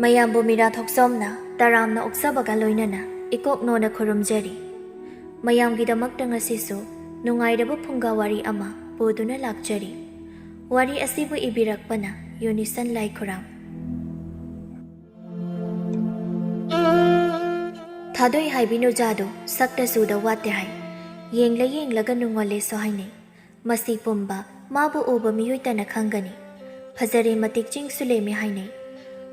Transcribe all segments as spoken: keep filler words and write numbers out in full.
ꯃꯌꯥꯝꯕꯨ ꯃꯤꯔꯥ ꯊꯣꯛꯆꯣꯝꯅ ꯇꯔꯥꯝꯅ ꯑꯣꯛꯆꯕꯒ ꯂꯣꯏꯅꯅ ꯏꯀꯣꯛ ꯅꯣꯟꯅ ꯈꯨꯔꯨꯝꯖꯔꯤ꯫ ꯃꯌꯥꯝꯒꯤꯗꯃꯛꯇ ꯉꯁꯤꯁꯨ ꯅꯨꯡꯉꯥꯏꯔꯕ ꯐꯨꯡꯒꯥ ꯋꯥꯔꯤ ꯑꯃ ꯄꯨꯗꯨꯅ ꯂꯥꯛꯆꯔꯤ꯫ ꯋꯥꯔꯤ ꯑꯁꯤꯕꯨ ꯏꯕꯤꯔꯛꯄꯅ ꯌꯨꯅꯤꯁꯟ ꯂꯥꯏꯈꯨꯔꯥꯝ꯫ ꯊꯥꯗꯣꯏ ꯍꯥꯏꯕꯤ ꯅꯨꯖꯥꯗꯣ ꯁꯛꯇ ꯆꯨꯗ ꯋꯥꯠꯇꯦ ꯍꯥꯏ꯫ ꯌꯦꯡꯂ ꯌꯦꯡꯂꯒ ꯅꯨꯡꯉꯣꯜꯂꯦꯁꯨ ꯍꯥꯏꯅꯩ꯫ ꯃꯁꯤ ꯄꯨꯝꯕ ꯃꯥꯕꯨ ꯎꯕ ꯃꯤꯑꯣꯏꯇꯅ ꯈꯪꯒꯅꯤ꯫ ꯐꯖꯔꯦ, ꯃꯇꯤꯛ ꯆꯤꯡꯁꯨ ꯂꯦꯝꯃꯤ ꯍꯥꯏꯅꯩ꯫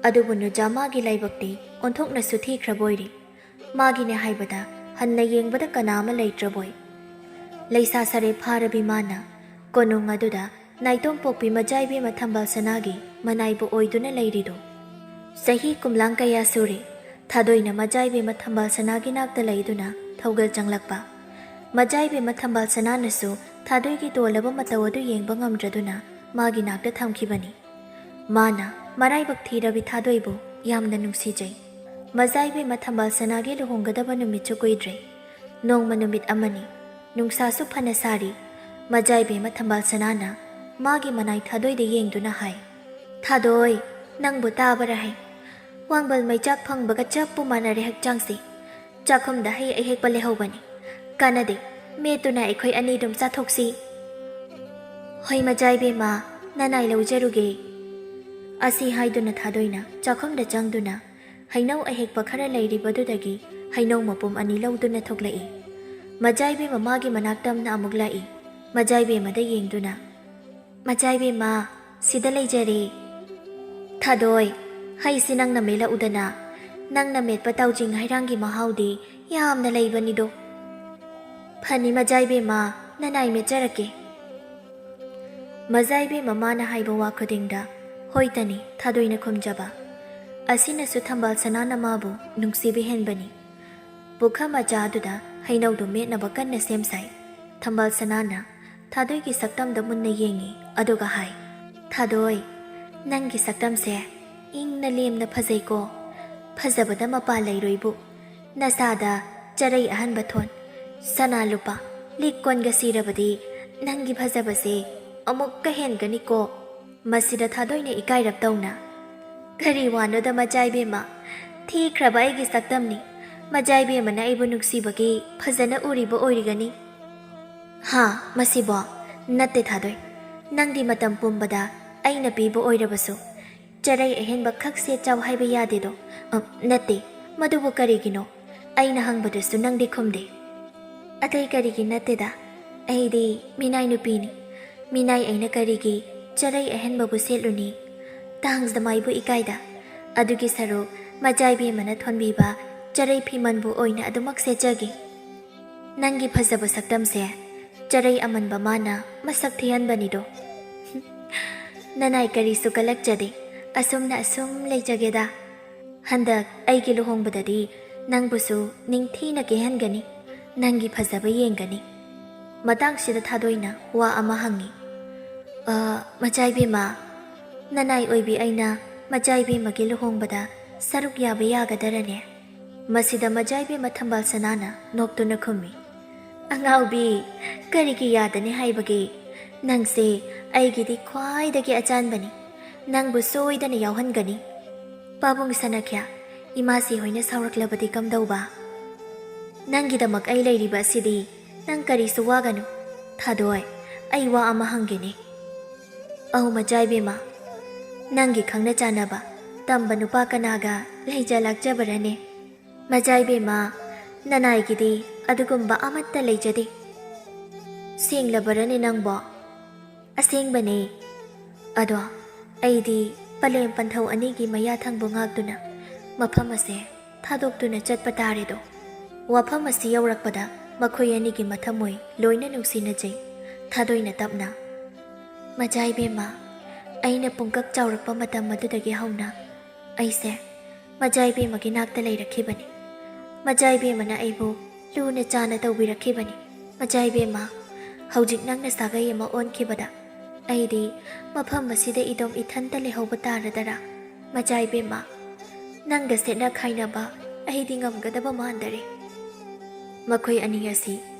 ꯑꯗꯨꯕꯨ ꯅꯨꯖꯥ ꯃꯥꯒꯤ ꯂꯥꯏꯕꯛꯇꯤ ꯑꯣꯟꯊꯣꯛꯅꯁꯨ ꯊꯤꯈ꯭ꯔꯕ ꯑꯣꯏꯔꯤ꯫ ꯃꯥꯒꯤꯅꯦ ꯍꯥꯏꯕꯗ ꯍꯟꯅ ꯌꯦꯡꯕꯗ ꯀꯅꯥ ꯑꯃ ꯂꯩꯇ꯭ꯔꯕꯣꯏ꯫ ꯂꯩꯁꯥ ꯁꯥꯔꯦ ꯐꯥꯔꯕꯤ ꯃꯥꯅ ꯀꯣꯅꯨꯡ ꯑꯗꯨꯗ ꯅꯥꯏꯇꯣꯝ ꯄꯣꯛꯄꯤ ꯃꯖꯥꯏꯕꯦꯝꯃ ꯊꯝꯕꯥꯜ ꯁꯅꯥꯒꯤ ꯃꯅꯥꯏꯕꯨ ꯑꯣꯏꯗꯨꯅ ꯂꯩꯔꯤꯗꯣ꯫ ꯆꯍꯤ ꯀꯨꯝꯂꯥꯡ ꯀꯌꯥ ꯁꯨꯔꯦ ꯊꯥꯗꯣꯏꯅ ꯃꯖꯥꯏꯕꯦꯝꯃ ꯊꯝꯕꯥꯜ ꯁꯅꯥꯒꯤ ꯅꯥꯛꯇ ꯂꯩꯗꯨꯅ ꯊꯧꯒꯜ ꯆꯪꯂꯛꯄ꯫ ꯃꯖꯥꯏꯕꯦꯝꯃ ꯊꯝꯕꯥꯜ ꯁꯅꯥꯅꯁꯨ ꯊꯥꯗꯣꯏꯒꯤ ꯇꯣꯜꯂꯕ ꯃꯇꯧ ꯑꯗꯨ ꯌꯦꯡꯕ ꯉꯝꯗ꯭ꯔꯗꯨꯅ ꯃꯥꯒꯤ ꯅꯥꯛꯇ ꯊꯝꯈꯤꯕꯅꯤ꯫ ꯃꯥꯅ ꯃꯔꯥꯏꯕꯛ ꯊꯤꯔꯕꯤ ꯊꯥꯗꯣꯏꯕꯨ ꯌꯥꯝꯅ ꯅꯨꯡꯁꯤꯖꯩ꯫ ꯃꯖꯥꯏꯕꯦꯝꯃ ꯊꯝꯕꯥꯜ ꯁꯅꯥꯒꯤ ꯂꯨꯍꯣꯡꯒꯗꯕ ꯅꯨꯃꯤꯠꯁꯨ ꯀꯨꯏꯗ꯭ꯔꯦ꯫ ꯅꯣꯡꯃ ꯅꯨꯃꯤꯠ ꯑꯃꯅꯤ꯫ ꯅꯨꯡꯁꯥꯁꯨ ꯐꯅ ꯁꯥꯔꯤ꯫ ꯃꯖꯥꯏꯕꯦꯝꯃ ꯊꯝꯕꯥꯜ ꯁꯅꯥꯅ ꯃꯥꯒꯤ ꯃꯅꯥꯏ ꯊꯥꯗꯣꯏꯗ ꯌꯦꯡꯗꯨꯅ ꯍꯥꯏ, "ꯊꯥꯗꯣꯏ, ꯅꯪꯕꯨ ꯇꯥꯕꯔꯥ ꯍꯩ? ꯋꯥꯡꯕꯜ ꯃꯩꯆꯥꯛ ꯐꯪꯕꯒ ꯆꯞꯄꯨ ꯃꯥꯟꯅꯔꯦ ꯍꯛꯆꯥꯡꯁꯦ꯫ ꯆꯥꯛꯈꯨꯝꯗ ꯍꯩ ꯑꯍꯦꯛꯄ ꯂꯩꯍꯧꯕꯅꯤ꯫ ꯀꯥꯟꯅꯗꯦ, ꯃꯦꯠꯇꯨꯅ ꯑꯩꯈꯣꯏ ꯑꯅꯤ ꯑꯗꯨꯝ ꯆꯥꯊꯣꯛꯁꯤ꯫" "ꯍꯣꯏ ꯃꯖꯥꯏꯕꯦꯝꯃ, ꯅꯅꯥꯏ ꯂꯧꯖꯔꯨꯒꯦ꯫" ꯑꯁꯤ ꯍꯥꯏꯗꯨꯅ ꯊꯥꯗꯣꯏꯅ ꯆꯥꯛꯈꯨꯝꯗ ꯆꯪꯗꯨꯅ ꯍꯩꯅꯧ ꯑꯍꯦꯛꯄ ꯈꯔ ꯂꯩꯔꯤꯕꯗꯨꯗꯒꯤ ꯍꯩꯅꯧ ꯃꯄꯨꯝ ꯑꯅꯤ ꯂꯧꯗꯨꯅ ꯊꯣꯛꯂꯛꯏ꯫ ꯃꯖꯥꯏꯕꯦꯝꯃ ꯃꯥꯒꯤ ꯃꯅꯥꯛ ꯇꯝꯅ ꯑꯃꯨꯛ ꯂꯥꯛꯏ꯫ ꯃꯖꯥꯏꯕꯦꯝꯃꯗ ꯌꯦꯡꯗꯨꯅ, "ꯃꯖꯥꯏꯕꯦꯝꯃ, ꯁꯤꯗ ꯂꯩꯖꯔꯦ꯫" "ꯊꯥꯗꯣꯏ, ꯍꯩꯁꯤ ꯅꯪꯅ ꯃꯦꯠꯂꯛꯎꯗꯅ꯫ ꯅꯪꯅ ꯃꯦꯠꯄ ꯇꯥꯎꯖꯤꯡ ꯍꯩꯔꯥꯡꯒꯤ ꯃꯍꯥꯎꯗꯤ ꯌꯥꯝꯅ ꯂꯩꯕꯅꯤꯗꯣ꯫" "ꯐꯅꯤ ꯃꯖꯥꯏꯕꯦꯝꯃ, ꯅꯅꯥꯏ ꯃꯦꯠꯆꯔꯛꯀꯦ꯫" ꯃꯖꯥꯏꯕꯦꯝꯃ ꯃꯥꯅ ꯍꯥꯏꯕ ꯋꯥ ꯈꯨꯗꯤꯡꯗ "ꯍꯣꯏꯇꯅꯤ" ꯊꯥꯗꯣꯏꯅ ꯈꯨꯝꯖꯕ꯫ ꯑꯁꯤꯅꯁꯨ ꯊꯝꯕꯥꯜ ꯁꯅꯥꯅ ꯃꯥꯕꯨ ꯅꯨꯡꯁꯤꯕ ꯍꯦꯟꯕꯅꯤ꯫ ꯄꯨꯈꯝ ꯃꯆꯥ ꯑꯗꯨꯗ ꯍꯩꯅꯧꯗꯨ ꯃꯦꯠꯅꯕ ꯀꯟꯅ ꯁꯦꯝ ꯁꯥꯏ꯫ ꯊꯝꯕꯥꯜ ꯁꯅꯥꯅ ꯊꯥꯗꯣꯏꯒꯤ ꯁꯛꯇꯝꯗ ꯃꯨꯟꯅ ꯌꯦꯡꯉꯤ, ꯑꯗꯨꯒ ꯍꯥꯏ, "ꯊꯥꯗꯣꯏ, ꯅꯪꯒꯤ ꯁꯛꯇꯝꯁꯦ ꯏꯪꯅ ꯂꯦꯝꯅ ꯐꯖꯩꯀꯣ꯫ ꯐꯖꯕꯗ ꯃꯄꯥ ꯂꯩꯔꯣꯏꯕꯨ꯫ ꯅꯁꯥꯗ ꯆꯔꯩ ꯑꯍꯟꯕ ꯊꯣꯟ, ꯁꯅꯥ ꯂꯨꯄꯥ, ꯂꯤꯛ ꯀꯣꯟꯒ ꯁꯤꯔꯕꯗꯤ ꯅꯪꯒꯤ ꯐꯖꯕꯁꯦ ꯑꯃꯨꯛꯀ ꯍꯦꯟꯒꯅꯤꯀꯣ꯫" ꯃꯁꯤꯗ ꯊꯥꯗꯣꯏꯅ ꯏꯀꯥꯏꯔꯞ ꯇꯧꯅ, ꯀꯔꯤ ꯋꯥꯅꯣꯗ ꯃꯆꯥ ꯏꯕꯦꯝꯃ? ꯊꯤꯈ꯭ꯔꯕ ꯑꯩꯒꯤ ꯁꯛꯇꯝꯅꯤ꯫ ꯃꯆꯥ ꯏꯕꯦꯝꯃꯅ ꯑꯩꯕꯨ ꯅꯨꯡꯁꯤꯕꯒꯤ ꯐꯖꯅ ꯎꯔꯤꯕ ꯑꯣꯏꯔꯤꯒꯅꯤ꯫ ꯍꯥ, ꯃꯁꯤꯕꯣ? ꯅꯠꯇꯦ ꯊꯥꯗꯣꯏ꯫ ꯅꯪꯗꯤ ꯃꯇꯝ ꯄꯨꯝꯕꯗ ꯑꯩꯅ ꯄꯤꯕ ꯑꯣꯏꯔꯕꯁꯨ ꯆꯔꯩ ꯑꯍꯦꯟꯕ ꯈꯛ ꯁꯦꯠ ꯆꯥꯎ ꯍꯥꯏꯕ ꯌꯥꯗꯦꯗꯣ꯫ ꯑ, ꯅꯠꯇꯦ, ꯃꯗꯨꯕꯨ ꯀꯔꯤꯒꯤꯅꯣ? ꯑꯩꯅ ꯍꯪꯕꯗꯨꯁꯨ ꯅꯪꯗꯤ ꯈꯨꯝꯗꯦ꯫ ꯑꯇꯩ ꯀꯔꯤꯒꯤ ꯅꯠꯇꯦꯗ, ꯑꯩꯗꯤ ꯃꯤꯅꯥꯏ ꯅꯨꯄꯤꯅꯤ꯫ ꯃꯤꯅꯥꯏ ꯑꯩꯅ ꯀꯔꯤꯒꯤ ꯆꯔꯩ ꯑꯍꯦꯟꯕꯕꯨ ꯁꯦꯠꯂꯨꯅꯤ? ꯇꯥꯡꯖ ꯃꯥꯏꯕꯨ ꯏꯀꯥꯏꯗ꯫ ꯑꯗꯨꯒꯤ ꯁꯔꯨꯛ ꯃꯆꯥ ꯏꯕꯦꯝꯃꯅ ꯊꯣꯟꯕꯤꯕ ꯆꯔꯩ ꯐꯤꯃꯟꯕꯨ ꯑꯣꯏꯅ ꯑꯗꯨꯃꯛ ꯁꯦꯠꯆꯒꯦ꯫ ꯅꯪꯒꯤ ꯐꯖꯕ ꯁꯛꯇꯝꯁꯦ ꯆꯔꯩ ꯑꯃꯟꯕ ꯃꯥꯅ ꯃꯁꯛ ꯊꯤꯍꯟꯕꯅꯤꯗꯣ꯫ ꯅꯅꯥꯏ ꯀꯔꯤꯁꯨ ꯀꯜꯂꯛꯆꯗꯦ, ꯑꯁꯨꯝꯅ ꯑꯁꯨꯝ ꯂꯩꯖꯒꯦꯗ꯫ ꯍꯟꯗꯛ ꯑꯩꯒꯤ ꯂꯨꯍꯣꯡꯕꯗꯗꯤ ꯅꯪꯕꯨꯁꯨ ꯅꯤꯡꯊꯤꯅ ꯀꯦꯍꯟꯒꯅꯤ, ꯅꯪꯒꯤ ꯐꯖꯕ ꯌꯦꯡꯒꯅꯤ꯫ ꯃꯇꯥꯡꯁꯤꯗ ꯊꯥꯗꯣꯏꯅ ꯋꯥ ꯑꯃ ꯍꯪꯉꯤ꯫ "ꯑ, ꯃꯆꯥ ꯏꯕꯦꯝꯃ, ꯅꯅꯥꯏ ꯑꯣꯏꯕꯤ ꯑꯩꯅ ꯃꯆꯥ ꯏꯕꯦꯝꯃꯒꯤ ꯂꯨꯍꯣꯡꯕꯗ ꯁꯔꯨꯛ ꯌꯥꯕ ꯌꯥꯒꯗꯔꯅꯦ?" ꯃꯁꯤꯗ ꯃꯆꯥ ꯏꯕꯦꯝꯃ ꯊꯝꯕꯥꯜ ꯁꯅꯥꯅ ꯅꯣꯛꯇꯨꯅ ꯈꯨꯝꯃꯤ, "ꯑꯉꯥꯎꯕꯤ, ꯀꯔꯤꯒꯤ ꯌꯥꯗꯅꯤ ꯍꯥꯏꯕꯒꯦ? ꯅꯪꯁꯦ ꯑꯩꯒꯤꯗꯤ ꯈ꯭ꯋꯥꯏꯗꯒꯤ ꯑꯆꯥꯟꯕꯅꯤ꯫ ꯅꯪꯕꯨ ꯁꯣꯏꯗꯅ ꯌꯥꯎꯍꯟꯒꯅꯤ꯫ ꯄꯥꯕꯨꯡ ꯁꯅꯥꯈ꯭ꯌꯥ, ꯏꯃꯥꯁꯤ ꯍꯣꯏꯅ ꯁꯥꯎꯔꯛꯂꯕꯗꯤ ꯀꯝꯗꯧꯕ? ꯅꯪꯒꯤꯗꯃꯛ ꯑꯩ ꯂꯩꯔꯤꯕ ꯑꯁꯤꯗꯤ ꯅꯪ ꯀꯔꯤꯁꯨ ꯋꯥꯒꯅꯨ꯫ ꯊꯥꯗꯣꯏ, ꯑꯩ ꯋꯥ ꯑꯃ ꯍꯪꯒꯦꯅꯦ꯫ ꯑꯧ ꯃꯆꯥ ꯏꯕꯦꯝꯃ, ꯅꯪꯒꯤ ꯈꯪꯅ ꯆꯥꯟꯅꯕ ꯇꯝꯕ ꯅꯨꯄꯥ ꯀꯅꯥꯒ ꯂꯩꯖ ꯂꯥꯛꯆꯕꯔꯅꯦ? ꯃꯆꯥ ꯏꯕꯦꯝꯃ, ꯅꯅꯥꯏꯒꯤꯗꯤ ꯑꯗꯨꯒꯨꯝꯕ ꯑꯃꯠꯇ ꯂꯩꯖꯗꯦ꯫ ꯁꯦꯡꯂꯕꯔꯅꯦ ꯅꯪꯕꯣ?" "ꯑꯁꯦꯡꯕꯅꯦ꯫ ꯑꯗꯣ ꯑꯩꯗꯤ ꯄꯂꯦꯝ ꯄꯟꯊꯧ ꯑꯅꯤꯒꯤ ꯃꯌꯥ ꯊꯪꯕ ꯉꯥꯛꯇꯨꯅ ꯃꯐꯝ ꯑꯁꯦ ꯊꯥꯗꯣꯛꯇꯨꯅ ꯆꯠꯄ ꯇꯥꯔꯦꯗꯣ꯫" ꯋꯥꯐꯝ ꯑꯁꯤ ꯌꯧꯔꯛꯄꯗ ꯃꯈꯣꯏ ꯑꯅꯤꯒꯤ ꯃꯊꯃꯣꯏ ꯂꯣꯏꯅ ꯅꯨꯡꯁꯤꯅꯖꯩ꯫ ꯊꯥꯗꯣꯏꯅ ꯇꯞꯅ, "ꯃꯆꯥ ꯏꯕꯦꯝꯃ, ꯑꯩꯅ ꯄꯨꯡꯀꯛ ꯆꯥꯎꯔꯛꯄ ꯃꯇꯝ ꯑꯗꯨꯗꯒꯤ ꯍꯧꯅ ꯑꯩꯁꯦ ꯃꯆꯥ ꯏꯕꯦꯝꯃꯒꯤ ꯅꯥꯛꯇ ꯂꯩꯔꯛꯈꯤꯕꯅꯤ꯫ ꯃꯆꯥ ꯏꯕꯦꯝꯃꯅ ꯑꯩꯕꯨ ꯂꯨꯅ ꯆꯥꯅ ꯇꯧꯕꯤꯔꯛꯈꯤꯕꯅꯤ꯫ ꯃꯆꯥ ꯏꯕꯦꯝꯃ, ꯍꯧꯖꯤꯛ ꯅꯪꯅ ꯁꯥꯒꯩ ꯑꯃ ꯑꯣꯟꯈꯤꯕꯗ ꯑꯩꯗꯤ ꯃꯐꯝ ꯑꯁꯤꯗ ꯏꯗꯣꯝ ꯏꯊꯟꯇ ꯂꯩꯍꯧꯕ ꯇꯥꯔꯗꯔꯥ? ꯃꯆꯥ ꯏꯕꯦꯝꯃ, ꯅꯪꯒ ꯁꯦꯠꯅ ꯈꯥꯏꯅꯕ ꯑꯩꯗꯤ ꯉꯝꯒꯗꯕ ꯃꯥꯟꯗꯔꯦ꯫" ꯃꯈꯣꯏ ꯑꯅꯤ ꯑꯁꯤ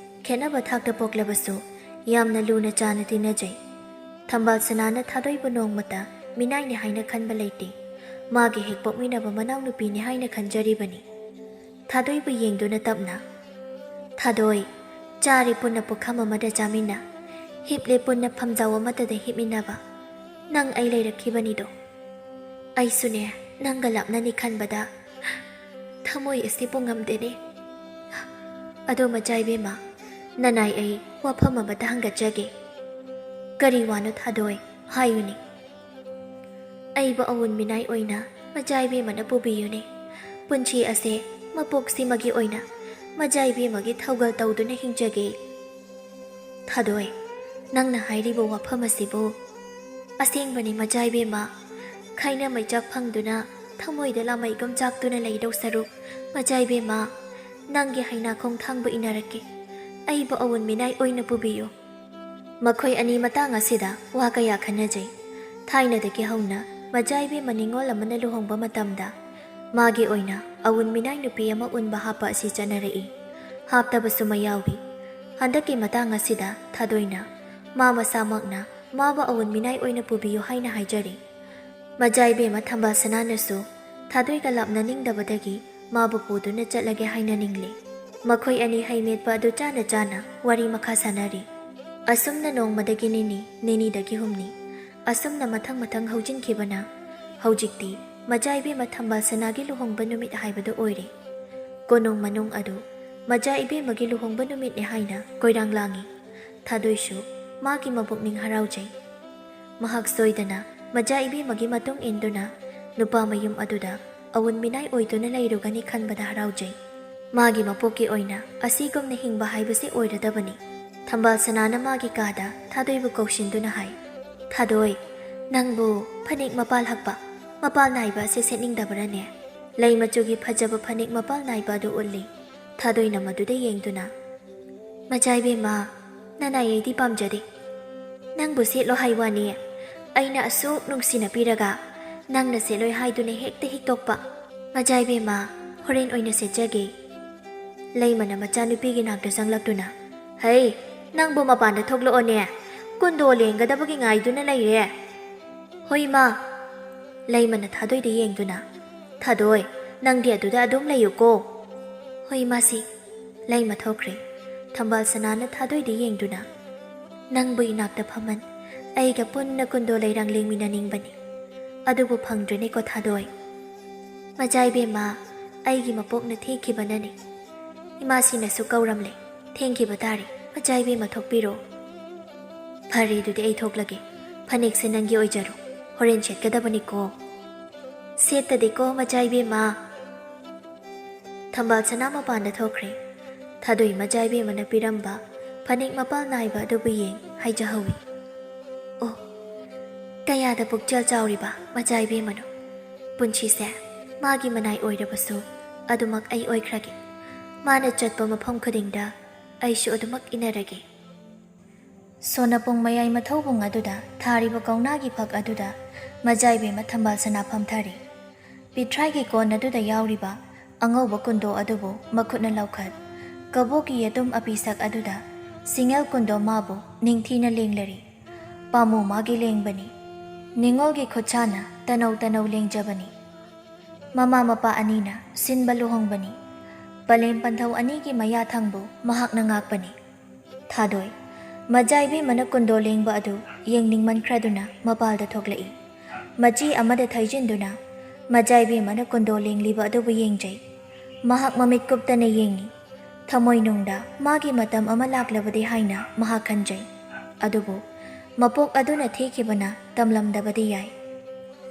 ꯈꯦꯠꯅꯕ ꯊꯥꯛꯇ ꯄꯣꯛꯂꯕꯁꯨ ꯌꯥꯝꯅ ꯂꯨꯅ ꯆꯥꯅ ꯇꯤꯟꯅꯖꯩ꯫ ꯊꯝꯕꯥꯜ ꯁꯅꯥꯅ ꯊꯥꯗꯣꯏꯕꯨ ꯅꯣꯡꯃꯇ ꯃꯤꯅꯥꯏꯅꯤ ꯍꯥꯏꯅ ꯈꯟꯕ ꯂꯩꯇꯦ꯫ ꯃꯥꯒꯤ ꯍꯦꯛ ꯄꯣꯛꯃꯤꯟꯅꯕ ꯃꯅꯥꯎꯅꯨꯄꯤꯅꯤ ꯍꯥꯏꯅ ꯈꯟꯖꯔꯤꯕꯅꯤ꯫ ꯊꯥꯗꯣꯏꯕꯨ ꯌꯦꯡꯗꯨꯅ ꯇꯞꯅ, "ꯊꯥꯗꯣꯏ, ꯆꯥꯔꯦ ꯄꯨꯟꯅ ꯄꯨꯈꯝ ꯑꯃꯗ ꯆꯥꯃꯤꯟꯅ, ꯍꯤꯞꯂꯦ ꯄꯨꯟꯅ ꯐꯝꯖꯥꯎ ꯑꯃꯠꯇꯗ ꯍꯤꯞꯃꯤꯟꯅꯕ, ꯅꯪ ꯑꯩ ꯂꯩꯔꯛꯈꯤꯕꯅꯤꯗꯣ꯫ ꯑꯩꯁꯨꯅꯦ, ꯅꯪꯒ ꯂꯥꯞꯅꯅꯤ ꯈꯟꯕꯗ ꯊꯃꯣꯏ ꯑꯁꯤꯕꯨ ꯉꯝꯗꯦꯅꯦ꯫ ꯑꯗꯣ ꯃꯆꯥ ꯏꯕꯦꯝꯃ, ꯅꯅꯥꯏ ꯑꯩ ꯋꯥꯐꯝ ꯑꯃꯇ ꯍꯪꯒꯠꯆꯒꯦ꯫" "ꯀꯔꯤ ꯋꯥꯅꯣ ꯊꯥꯗꯣꯏ? ꯍꯥꯏꯌꯨꯅꯦ꯫" "ꯑꯩꯕꯨ ꯑꯋꯨꯟ ꯃꯤꯅꯥꯏ ꯑꯣꯏꯅ ꯃꯆꯥ ꯏꯕꯦꯝꯃꯅ ꯄꯨꯕꯤꯌꯨꯅꯦ꯫ ꯄꯨꯟꯁꯤ ꯑꯁꯦ ꯃꯄꯣꯛꯁꯤꯃꯒꯤ ꯑꯣꯏꯅ ꯃꯆꯥ ꯏꯕꯦꯝꯃꯒꯤ ꯊꯧꯒꯜ ꯇꯧꯗꯨꯅ ꯍꯤꯡꯖꯒꯦ꯫" "ꯊꯥꯗꯣꯏ, ꯅꯪꯅ ꯍꯥꯏꯔꯤꯕ ꯋꯥꯐꯝ ꯑꯁꯤꯕꯨ?" "ꯑꯁꯦꯡꯕꯅꯤ ꯃꯆꯥ ꯏꯕꯦꯝꯃ, ꯈꯥꯏꯅ ꯃꯩꯆꯥꯛ ꯐꯪꯗꯨꯅ ꯊꯃꯣꯏꯗ ꯂꯥꯃꯩꯒꯨꯝ ꯆꯥꯛꯇꯨꯅ ꯂꯩꯗꯧ ꯁꯔꯨꯛ, ꯃꯆꯥ ꯏꯕꯦꯝꯃ, ꯅꯪꯒꯤ ꯍꯩꯅꯥꯈꯣꯡ ꯊꯥꯡꯕ ꯏꯟꯅꯔꯛꯀꯦ꯫ ꯑꯩꯕꯨ ꯑꯋꯨꯟ ꯃꯤꯅꯥꯏ ꯑꯣꯏꯅ ꯄꯨꯕꯤꯌꯨ꯫" ꯃꯈꯣꯏ ꯑꯅꯤ ꯃꯇꯥꯡ ꯑꯁꯤꯗ ꯋꯥ ꯀꯌꯥ ꯈꯟꯅꯖꯩ꯫ ꯊꯥꯏꯅꯗꯒꯤ ꯍꯧꯅ ꯃꯆꯥ ꯏꯕꯦꯝꯃ ꯅꯤꯉꯣꯜ ꯑꯃꯅ ꯂꯨꯍꯣꯡꯕ ꯃꯇꯝꯗ ꯃꯥꯒꯤ ꯑꯣꯏꯅ ꯑꯋꯨꯟ ꯃꯤꯅꯥꯏ ꯅꯨꯄꯤ ꯑꯃ ꯎꯟꯕ ꯍꯥꯞꯄ ꯑꯁꯤ ꯆꯠꯅꯔꯛꯏ꯫ ꯍꯥꯞꯇꯕꯁꯨ ꯑꯃ ꯌꯥꯎꯏ꯫ ꯍꯟꯗꯛꯀꯤ ꯃꯇꯥꯡ ꯑꯁꯤꯗ ꯊꯥꯗꯣꯏꯅ ꯃꯥ ꯃꯁꯥꯃꯛꯅ ꯃꯥꯕꯨ ꯑꯋꯨꯟ ꯃꯤꯅꯥꯏ ꯑꯣꯏꯅ ꯄꯨꯕꯤꯌꯨ ꯍꯥꯏꯅ ꯍꯥꯏꯖꯔꯤ꯫ ꯃꯆꯥ ꯏꯕꯦꯝꯃ ꯊꯝꯕꯥꯜ ꯁꯅꯥꯅꯁꯨ ꯊꯥꯗꯣꯏꯒ ꯂꯥꯞꯅꯅꯤꯡꯗꯕꯗꯒꯤ ꯃꯥꯕꯨ ꯄꯨꯗꯨꯅ ꯆꯠꯂꯒꯦ ꯍꯥꯏꯅ ꯅꯤꯡꯂꯤ꯫ ꯃꯈꯣꯏ ꯑꯅꯤ ꯍꯩ ꯃꯦꯠꯄ ꯑꯗꯨ ꯆꯥꯅ ꯆꯥꯅ ꯋꯥꯔꯤ ꯃꯈꯥ ꯁꯥꯟꯅꯔꯤ꯫ ꯑꯁꯨꯝꯅ ꯅꯣꯡꯃꯗꯒꯤ ꯅꯤꯅꯤ, ꯅꯤꯅꯤꯗꯒꯤ ꯍꯨꯝꯅꯤ, ꯑꯁꯨꯝꯅ ꯃꯊꯪ ꯃꯊꯪ ꯍꯧꯖꯤꯟꯈꯤꯕꯅ ꯍꯧꯖꯤꯛꯇꯤ ꯃꯆꯥ ꯏꯕꯦꯝꯃ ꯊꯝꯕꯥꯜ ꯁꯅꯥꯒꯤ ꯂꯨꯍꯣꯡꯕ ꯅꯨꯃꯤꯠ ꯍꯥꯏꯕꯗꯨ ꯑꯣꯏꯔꯦ꯫ ꯀꯣꯅꯨꯡ ꯃꯅꯨꯡ ꯑꯗꯨ ꯃꯆꯥ ꯏꯕꯦꯝꯃꯒꯤ ꯂꯨꯍꯣꯡꯕ ꯅꯨꯃꯤꯠꯅꯤ ꯍꯥꯏꯅ ꯀꯣꯏꯔꯥꯡ ꯂꯥꯡꯏ꯫ ꯊꯥꯗꯣꯏꯁꯨ ꯃꯥꯒꯤ ꯃꯄꯨꯛꯅꯤꯡ ꯍꯔꯥꯎꯖꯩ꯫ ꯃꯍꯥꯛ ꯁꯣꯏꯗꯅ ꯃꯆꯥ ꯏꯕꯦꯝꯃꯒꯤ ꯃꯇꯨꯡ ꯏꯟꯗꯨꯅ ꯅꯨꯄꯥ ꯃꯌꯨꯝ ꯑꯗꯨꯗ ꯑꯋꯨꯟ ꯃꯤꯅꯥꯏ ꯑꯣꯏꯗꯨꯅ ꯂꯩꯔꯨꯒꯅꯤ ꯈꯟꯕꯗ ꯍꯔꯥꯎꯖꯩ꯫ ꯃꯥꯒꯤ ꯃꯄꯣꯛꯀꯤ ꯑꯣꯏꯅ ꯑꯁꯤꯒꯨꯝꯅ ꯍꯤꯡꯕ ꯍꯥꯏꯕꯁꯤ ꯑꯣꯏꯔꯗꯕꯅꯤ꯫ ꯊꯝꯕꯥꯜ ꯁꯅꯥꯅ ꯃꯥꯒꯤ ꯀꯥꯗ ꯊꯥꯗꯣꯏꯕꯨ ꯀꯧꯁꯤꯟꯗꯨꯅ ꯍꯥꯏ, "ꯊꯥꯗꯣꯏ, ꯅꯪꯕꯨ ꯐꯅꯦꯛ ꯃꯄꯥꯜ ꯍꯛꯄ, ꯃꯄꯥꯜ ꯅꯥꯏꯕ ꯑꯁꯤ ꯁꯦꯠꯅꯤꯡꯗꯕ꯭ꯔꯅꯦ?" ꯂꯩ ꯃꯆꯨꯒꯤ ꯐꯖꯕ ꯐꯅꯦꯛ ꯃꯄꯥꯜ ꯅꯥꯏꯕ ꯑꯗꯨ ꯎꯠꯂꯤ꯫ ꯊꯥꯗꯣꯏꯅ ꯃꯗꯨꯗ ꯌꯦꯡꯗꯨꯅ, "ꯃꯆꯥ ꯏꯕꯦꯝꯃ, ꯅꯅꯥꯏ ꯑꯩꯗꯤ ꯄꯥꯝꯖꯗꯦ꯫ ꯅꯪꯕꯨ ꯁꯦꯠꯂꯣ ꯍꯥꯏ ꯋꯥꯅꯤ꯫ ꯑꯩꯅ ꯑꯁꯨꯛ ꯅꯨꯡꯁꯤꯅ ꯄꯤꯔꯒ ꯅꯪꯅ ꯁꯦꯠꯂꯣꯏ ꯍꯥꯏꯗꯨꯅ ꯍꯦꯛꯇ ꯍꯤꯛꯇꯣꯛꯄ꯫ ꯃꯆꯥ ꯏꯕꯦꯝꯃ, ꯍꯣꯔꯦꯟ ꯑꯣꯏꯅ ꯁꯦꯠꯆꯒꯦ꯫" ꯂꯩꯃꯅ ꯃꯆꯥꯅꯨꯄꯤꯒꯤ ꯅꯥꯛꯇ ꯆꯪꯂꯛꯇꯨꯅ, "ꯍꯩ, ꯅꯪꯕꯨ ꯃꯄꯥꯟꯗ ꯊꯣꯛꯂꯛꯑꯣꯅꯦ꯫ ꯀꯨꯟꯗꯣ ꯂꯦꯡꯒꯗꯕꯒꯤ ꯉꯥꯏꯗꯨꯅ ꯂꯩꯔꯦ꯫" "ꯍꯣꯏ ꯏꯃꯥ꯫" ꯂꯩꯃꯅ ꯊꯥꯗꯣꯏꯗ ꯌꯦꯡꯗꯨꯅ, "ꯊꯥꯗꯣꯏ, ꯅꯪꯗꯤ ꯑꯗꯨꯗ ꯑꯗꯨꯝ ꯂꯩꯌꯨꯀꯣ꯫" "ꯍꯣꯏ, ꯏꯃꯥꯁꯤ꯫" ꯂꯩꯃ ꯊꯣꯛꯈ꯭ꯔꯦ꯫ ꯊꯝꯕꯥꯜ ꯁꯅꯥꯅ ꯊꯥꯗꯣꯏꯗ ꯌꯦꯡꯗꯨꯅ, "ꯅꯪꯕꯨ ꯏꯅꯥꯛꯇ ꯐꯝꯍꯟ, ꯑꯩꯒ ꯄꯨꯟꯅ ꯀꯨꯟꯗꯣ ꯂꯩꯔꯥꯡ ꯂꯦꯡꯃꯤꯟꯅꯅꯤꯡꯕꯅꯤ꯫ ꯑꯗꯨꯕꯨ ꯐꯪꯗ꯭ꯔꯦꯅꯦꯀꯣ ꯊꯥꯗꯣꯏ꯫ ꯃꯆꯥ ꯏꯕꯦꯝꯃ, ꯑꯩꯒꯤ ꯃꯄꯣꯛꯅ ꯊꯦꯛꯈꯤꯕꯅꯅꯤ꯫ ꯏꯃꯥꯁꯤꯅꯁꯨ ꯀꯧꯔꯝꯂꯦ꯫ ꯊꯦꯡꯈꯤꯕ ꯇꯥꯔꯦ꯫ ꯃꯆꯥ ꯏꯕꯦꯝꯃ ꯊꯣꯛꯄꯤꯔꯣ꯫" "ꯐꯔꯦ, ꯑꯗꯨꯗꯤ ꯑꯩ ꯊꯣꯛꯂꯒꯦ꯫ ꯐꯅꯦꯛꯁꯦ ꯅꯪꯒꯤ ꯑꯣꯏꯖꯔꯣ꯫ ꯍꯣꯔꯦꯟ ꯁꯦꯠꯀꯗꯕꯅꯤꯀꯣ꯫" "ꯁꯦꯠꯇꯗꯤꯀꯣ, ꯃꯆꯥ ꯏꯕꯦꯝꯃ꯫" ꯊꯝꯕꯥꯜ ꯁꯅꯥ ꯃꯄꯥꯟꯗ ꯊꯣꯛꯈ꯭ꯔꯦ꯫ ꯊꯥꯗꯣꯏ ꯃꯆꯥ ꯏꯕꯦꯝꯃꯅ ꯄꯤꯔꯝꯕ ꯐꯅꯦꯛ ꯃꯄꯥꯜ ꯅꯥꯏꯕ ꯑꯗꯨꯕꯨ ꯌꯦꯡ ꯍꯥꯏꯖꯍꯧꯏ꯫ "ꯑꯣ, ꯀꯌꯥꯗ ꯄꯨꯛꯆꯦꯜ ꯆꯥꯎꯔꯤꯕ ꯃꯆꯥ ꯏꯕꯦꯝꯃꯅꯣ꯫ ꯄꯨꯟꯁꯤꯁꯦ ꯃꯥꯒꯤ ꯃꯅꯥꯏ ꯑꯣꯏꯔꯕꯁꯨ ꯑꯗꯨꯃꯛ ꯑꯩ ꯑꯣꯏꯈ꯭ꯔꯒꯦ꯫ ꯃꯥꯅ ꯆꯠꯄ ꯃꯐꯝ ꯈꯨꯗꯤꯡꯗ ꯑꯩꯁꯨ ꯑꯗꯨꯃꯛ ꯏꯟꯅꯔꯒꯦ꯫" ꯁꯣꯅꯄꯨꯡ ꯃꯌꯥꯏ ꯃꯊꯧꯕꯨꯡ ꯑꯗꯨꯗ ꯊꯥꯔꯤꯕ ꯀꯧꯅꯥꯒꯤ ꯐꯛ ꯑꯗꯨꯗ ꯃꯆꯥ ꯏꯕꯦꯝꯃ ꯊꯝꯕꯥꯜ ꯁꯅꯥ ꯐꯝꯊꯔꯤ꯫ ꯄꯤꯊ꯭ꯔꯥꯏꯒꯤ ꯀꯣꯟ ꯑꯗꯨꯗ ꯌꯥꯎꯔꯤꯕ ꯑꯉꯧꯕ ꯀꯨꯟꯗꯣ ꯑꯗꯨꯕꯨ ꯃꯈꯨꯠꯅ ꯂꯧꯈꯠ, ꯀꯕꯣꯛꯀꯤ ꯌꯦꯇꯨꯝ ꯑꯄꯤꯁꯛ ꯑꯗꯨꯗ ꯁꯤꯡꯉꯦꯜ ꯀꯨꯟꯗꯣ ꯃꯥꯕꯨ ꯅꯤꯡꯊꯤꯅ ꯂꯦꯡꯂꯔꯤ꯫ ꯄꯥꯝꯃꯨ ꯃꯥꯒꯤ ꯂꯦꯡꯕꯅꯤ꯫ ꯅꯤꯉꯣꯜꯒꯤ ꯈꯨꯠꯁꯥꯅ ꯇꯅꯧ ꯇꯅꯧ ꯂꯦꯡꯖꯕꯅꯤ꯫ ꯃꯃꯥ ꯃꯄꯥ ꯑꯅꯤꯅ ꯁꯤꯟꯕ ꯂꯨꯍꯣꯡꯕꯅꯤ꯫ ꯄꯂꯦꯝ ꯄꯟꯊꯧ ꯑꯅꯤꯒꯤ ꯃꯌꯥ ꯊꯪꯕꯨ ꯃꯍꯥꯛꯅ ꯉꯥꯛꯄꯅꯤ꯫ ꯊꯥꯗꯣꯏ꯫ ꯃꯆꯥ ꯏꯕꯦꯝꯃꯅ ꯀꯨꯟꯗꯣ ꯂꯦꯡꯕ ꯑꯗꯨ ꯌꯦꯡꯅꯤꯡꯃꯟꯈ꯭ꯔꯗꯨꯅ ꯃꯄꯥꯜꯗ ꯊꯣꯛꯂꯛꯏ꯫ ꯃꯆꯤ ꯑꯃꯗ ꯊꯩꯖꯤꯟꯗꯨꯅ ꯃꯆꯥ ꯏꯕꯦꯝꯃꯅ ꯀꯨꯟꯗꯣ ꯂꯦꯡꯂꯤꯕ ꯑꯗꯨꯕꯨ ꯌꯦꯡꯖꯩ꯫ ꯃꯍꯥꯛ ꯃꯃꯤꯠ ꯀꯨꯞꯇꯅ ꯌꯦꯡꯉꯤ꯫ ꯊꯃꯣꯏꯅꯨꯡꯗ ꯃꯥꯒꯤ ꯃꯇꯝ ꯑꯃ ꯂꯥꯛꯂꯕꯗꯤ ꯍꯥꯏꯅ ꯃꯍꯥꯛ ꯈꯟꯖꯩ꯫ ꯑꯗꯨꯕꯨ ꯃꯄꯣꯛ ꯑꯗꯨꯅ ꯊꯦꯛꯈꯤꯕꯅ ꯇꯝꯂꯝꯗꯕꯗꯤ ꯌꯥꯏ꯫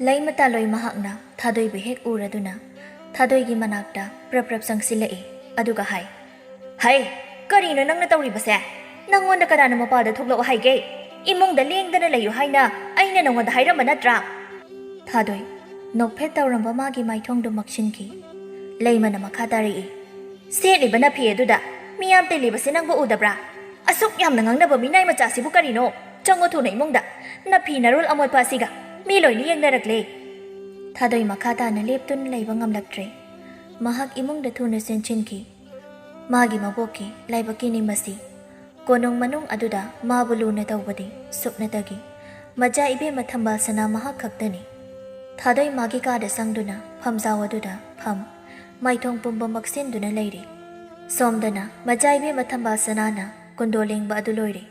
ꯂꯩꯃ ꯇꯥꯂꯣꯏ ꯃꯍꯥꯛꯅ ꯊꯥꯗꯣꯏꯕꯨ ꯍꯦꯛ ꯎꯔꯗꯨꯅ ꯊꯥꯗꯣꯏꯒꯤ ꯃꯅꯥꯛꯇ ꯄ꯭ꯔꯞ ꯄ꯭ꯔꯞ ꯆꯪꯁꯤꯜꯂꯛꯏ꯫ ꯑꯗꯨꯒ ꯍꯥꯏ, "ꯍꯩ, ꯀꯔꯤꯅꯣ ꯅꯪꯅ ꯇꯧꯔꯤꯕꯁꯦ? ꯅꯪꯉꯣꯟꯗ ꯀꯅꯥꯅ ꯃꯄꯥꯜꯗ ꯊꯣꯛꯂꯛꯑꯣ ꯍꯥꯏꯒꯦ? ꯏꯃꯨꯡꯗ ꯂꯦꯡꯗꯅ ꯂꯩꯌꯨ ꯍꯥꯏꯅ ꯑꯩꯅ ꯅꯉꯣꯟꯗ ꯍꯥꯏꯔꯝꯕ ꯅꯠꯇ꯭ꯔꯥ?" ꯊꯥꯗꯣꯏ꯫ ꯅꯣꯛꯐꯦꯠ ꯇꯧꯔꯝꯕ ꯃꯥꯒꯤ ꯃꯥꯏꯊꯣꯡꯗꯨ ꯃꯛꯁꯤꯟꯈꯤ꯫ ꯂꯩꯃꯅ ꯃꯈꯥ ꯇꯥꯔꯛꯏ, "ꯁꯦꯠꯂꯤꯕ ꯅꯐꯤ ꯑꯗꯨꯗ ꯃꯤꯌꯥꯝ ꯇꯤꯜꯂꯤꯕꯁꯦ ꯅꯪꯕꯨ ꯎꯗꯕ꯭ꯔꯥ? ꯑꯁꯨꯛ ꯌꯥꯝꯅ ꯉꯥꯡꯅꯕ ꯃꯤꯅꯥꯏ ꯃꯆꯥꯁꯤꯕꯨ ꯀꯔꯤꯅꯣ? ꯆꯪꯉꯨ ꯊꯨꯅ ꯏꯃꯨꯡꯗ꯫ ꯅꯐꯤ ꯅꯔꯣꯜ ꯑꯃꯣꯠꯄ ꯑꯁꯤꯒ ꯃꯤ ꯂꯣꯏꯅ ꯌꯦꯡꯅꯔꯛꯂꯦ꯫" ꯊꯥꯗꯣꯏ ꯃꯈꯥ ꯇꯥꯅ ꯂꯦꯞꯇꯨꯅ ꯂꯩꯕ ꯉꯝꯂꯛꯇ꯭ꯔꯦ꯫ ꯃꯍꯥꯛ ꯏꯃꯨꯡꯗ ꯊꯨꯅ ꯆꯦꯟꯁꯤꯟꯈꯤ꯫ ꯃꯥꯒꯤ ꯃꯕꯣꯛꯀꯤ ꯂꯥꯏꯕꯛꯀꯤꯅꯤ ꯃꯁꯤ꯫ ꯀꯣꯅꯨꯡ ꯃꯅꯨꯡ ꯑꯗꯨꯗ ꯃꯥꯕꯨ ꯂꯨꯅ ꯇꯧꯕꯗꯤ ꯁꯨꯞꯅꯇꯒꯤ ꯃꯆꯥ ꯏꯕꯦꯝꯃ ꯊꯝꯕꯥꯜ ꯁꯅꯥ ꯃꯍꯥꯛ ꯈꯛꯇꯅꯤ꯫ ꯊꯥꯗꯣꯏ ꯃꯥꯒꯤ ꯀꯥꯗ ꯆꯪꯗꯨꯅ ꯐꯝꯖꯥꯎ ꯑꯗꯨꯗ ꯐꯝ, ꯃꯥꯏꯊꯣꯡ ꯄꯨꯝꯕ ꯃꯛꯁꯤꯟꯗꯨꯅ ꯂꯩꯔꯤ꯫ ꯁꯣꯝꯗꯅ ꯃꯆꯥ ꯏꯕꯦꯝꯃ ꯊꯝꯕꯥꯜ ꯁꯅꯥꯅ ꯀꯨꯟꯗꯣ ꯂꯦꯡꯕ ꯑꯗꯨ ꯂꯣꯏꯔꯦ꯫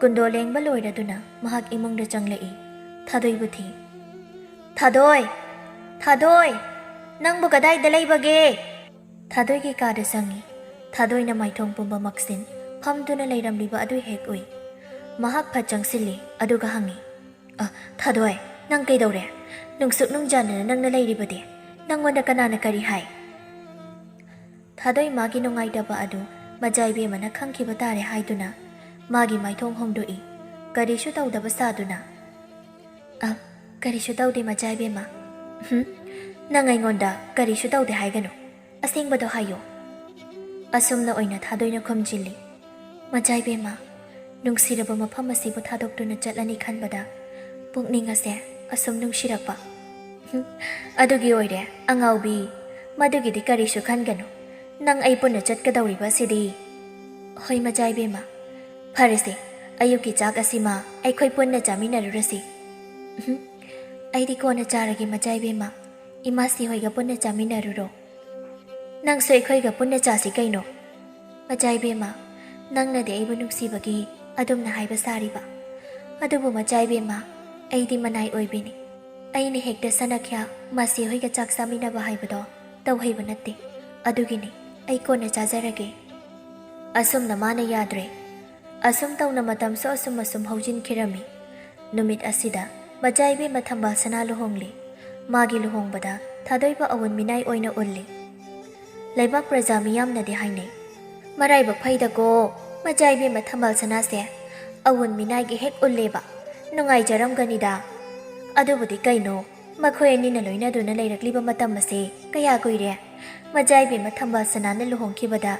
ꯀꯨꯟꯗꯣ ꯂꯦꯡꯕ ꯂꯣꯏꯔꯗꯨꯅ ꯃꯍꯥꯛ ꯏꯃꯨꯡꯗ ꯆꯪꯂꯛꯏ꯫ ꯊꯥꯗꯣꯏꯕꯨ ꯊꯤ꯫ "ꯊꯥꯗꯣꯏ! ꯊꯥꯗꯣꯏ! ꯅꯪꯕꯨ ꯀꯗꯥꯏꯗ ꯂꯩꯕꯒꯦ?" ꯊꯥꯗꯣꯏꯒꯤ ꯀꯥꯗ ꯆꯪꯉꯤ꯫ ꯊꯥꯗꯣꯏꯅ ꯃꯥꯏꯊꯣꯡ ꯄꯨꯝꯕ ꯃꯛꯁꯤꯟ ꯐꯝꯗꯨꯅ ꯂꯩꯔꯝꯂꯤꯕ ꯑꯗꯨ ꯍꯦꯛ ꯎꯏ꯫ ꯃꯍꯥꯛ ꯐꯠ ꯆꯪꯁꯤꯜꯂꯤ, ꯑꯗꯨꯒ ꯍꯪꯉꯤ, "ꯑ, ꯊꯥꯗꯣꯏ, ꯅꯪ ꯀꯩꯗꯧꯔꯦ? ꯅꯨꯡꯁꯨꯛ ꯅꯨꯡꯖꯥꯅꯅ ꯅꯪꯅ ꯂꯩꯔꯤꯕꯗꯤ? ꯅꯪꯉꯣꯟꯗ ꯀꯅꯥꯅ ꯀꯔꯤ ꯍꯥꯏ?" ꯊꯥꯗꯣꯏ ꯃꯥꯒꯤ ꯅꯨꯡꯉꯥꯏꯇꯕ ꯑꯗꯨ ꯃꯆꯥ ꯏꯕꯦꯝꯃꯅ ꯈꯪꯈꯤꯕ ꯇꯥꯔꯦ ꯍꯥꯏꯗꯨꯅ ꯃꯥꯒꯤ ꯃꯥꯏꯊꯣꯡ ꯍꯣꯡꯗꯣꯛꯏ, ꯀꯔꯤꯁꯨ ꯇꯧꯗꯕ ꯁꯥꯗꯨꯅ꯫ "ꯑ, ꯀꯔꯤꯁꯨ ꯇꯧꯗꯦ, ꯃꯆꯥ ꯏꯕꯦꯝꯃ꯫" "ꯍꯨꯝ? ꯅꯪ ꯑꯩꯉꯣꯟꯗ ꯀꯔꯤꯁꯨ ꯇꯧꯗꯦ ꯍꯥꯏꯒꯅꯨ꯫ ꯑꯁꯦꯡꯕꯗꯣ ꯍꯥꯏꯌꯨ꯫" ꯑꯁꯨꯝꯅ ꯑꯣꯏꯅ ꯊꯥꯗꯣꯏꯅ ꯈꯨꯝꯖꯤꯜꯂꯤ꯫ "ꯃꯆꯥ ꯏꯕꯦꯝꯃ, ꯅꯨꯡꯁꯤꯔꯕ ꯃꯐꯝ ꯑꯁꯤꯕꯨ ꯊꯥꯗꯣꯛꯇꯨꯅ ꯆꯠꯂꯅꯤ ꯈꯟꯕꯗ ꯄꯨꯛꯅꯤꯡ ꯑꯁꯦ ꯑꯁꯨꯝ ꯅꯨꯡꯁꯤꯔꯛꯄ꯫" "ꯍꯨꯝ, ꯑꯗꯨꯒꯤ ꯑꯣꯏꯔꯦ, ꯑꯉꯥꯎꯕꯤ꯫ ꯃꯗꯨꯒꯤꯗꯤ ꯀꯔꯤꯁꯨ ꯈꯟꯒꯅꯨ꯫ ꯅꯪ ꯑꯩ ꯄꯨꯟꯅ ꯆꯠꯀꯗꯧꯔꯤꯕ ꯑꯁꯤꯗꯤ꯫" "ꯍꯣꯏ, ꯃꯆꯥ ꯏꯕꯦꯝꯃ꯫ ꯐꯔꯦꯁꯦ, ꯑꯌꯨꯛꯀꯤ ꯆꯥꯛ ꯑꯁꯤꯃ ꯑꯩꯈꯣꯏ ꯄꯨꯟꯅ ꯆꯥꯃꯤꯟꯅꯔꯨꯔꯁꯤ꯫" "ꯎꯝꯍꯨꯝ, ꯑꯩꯗꯤ ꯀꯣꯟꯅ ꯆꯥꯔꯒꯦ, ꯃꯆꯥ ꯏꯕꯦꯝꯃ꯫ ꯏꯃꯥꯁꯤ ꯍꯣꯏꯒ ꯄꯨꯟꯅ ꯆꯥꯃꯤꯟꯅꯔꯨꯔꯣ꯫ ꯅꯪꯁꯨ ꯑꯩꯈꯣꯏꯒ ꯄꯨꯟꯅ ꯆꯥꯁꯤ ꯀꯩꯅꯣ꯫" "ꯃꯆꯥ ꯏꯕꯦꯝꯃ, ꯅꯪꯅꯗꯤ ꯑꯩꯕꯨ ꯅꯨꯡꯁꯤꯕꯒꯤ ꯑꯗꯨꯝꯅ ꯍꯥꯏꯕ ꯁꯥꯔꯤꯕ꯫ ꯑꯗꯨꯕꯨ ꯃꯆꯥ ꯏꯕꯦꯝꯃ, ꯑꯩꯗꯤ ꯃꯅꯥꯏ ꯑꯣꯏꯕꯤꯅꯤ꯫ ꯑꯩꯅ ꯍꯦꯛꯇ ꯁꯅꯥꯈ꯭ꯌꯥ ꯃꯁꯤ ꯍꯣꯏꯒ ꯆꯥꯛ ꯆꯥꯃꯤꯟꯅꯕ ꯍꯥꯏꯕꯗꯣ ꯇꯧꯍꯩꯕ ꯅꯠꯇꯦ꯫ ꯑꯗꯨꯒꯤꯅꯤ, ꯑꯩ ꯀꯣꯟꯅ ꯆꯥꯖꯔꯒꯦ꯫" ꯑꯁꯨꯝꯅ ꯃꯥꯅ ꯌꯥꯗ꯭ꯔꯦ꯫ ꯑꯁꯨꯝ ꯇꯧꯅ ꯃꯇꯝꯁꯨ ꯑꯁꯨꯝ ꯑꯁꯨꯝ ꯍꯧꯖꯤꯟꯈꯤꯔꯝꯃꯤ꯫ ꯅꯨꯃꯤꯠ ꯑꯁꯤꯗ ꯃꯆꯥ ꯏꯕꯦꯝꯃ ꯊꯝꯕꯥꯜ ꯁꯅꯥ ꯂꯨꯍꯣꯡꯂꯤ꯫ ꯃꯥꯒꯤ ꯂꯨꯍꯣꯡꯕꯗ ꯊꯥꯗꯣꯏꯕ ꯑꯋꯨꯟ ꯃꯤꯅꯥꯏ ꯑꯣꯏꯅ ꯎꯜꯂꯤ꯫ ꯂꯩꯕꯥꯛ ꯄ꯭ꯔꯖꯥ ꯃꯤꯌꯥꯝꯅꯗꯤ ꯍꯥꯏꯅꯩ, "ꯃꯔꯥꯏꯕꯛ ꯐꯩꯗꯀꯣ, ꯃꯆꯥ ꯏꯕꯦꯝꯃ ꯊꯝꯕꯥꯜ ꯁꯅꯥꯁꯦ ꯑꯋꯨꯟ ꯃꯤꯅꯥꯏꯒꯤ ꯍꯦꯛ ꯎꯜꯂꯦꯕ꯫ ꯅꯨꯡꯉꯥꯏꯖꯔꯝꯒꯅꯤꯗ꯫" ꯑꯗꯨꯕꯨꯗꯤ ꯀꯩꯅꯣ, ꯃꯈꯣꯏ ꯑꯅꯤꯅ ꯂꯣꯏꯅꯗꯨꯅ ꯂꯩꯔꯛꯂꯤꯕ ꯃꯇꯝ ꯑꯁꯦ ꯀꯌꯥ ꯀꯨꯏꯔꯦ꯫ ꯃꯆꯥ ꯏꯕꯦꯝꯃ ꯊꯝꯕꯥꯜ ꯁꯅꯥꯅ ꯂꯨꯍꯣꯡꯈꯤꯕꯗ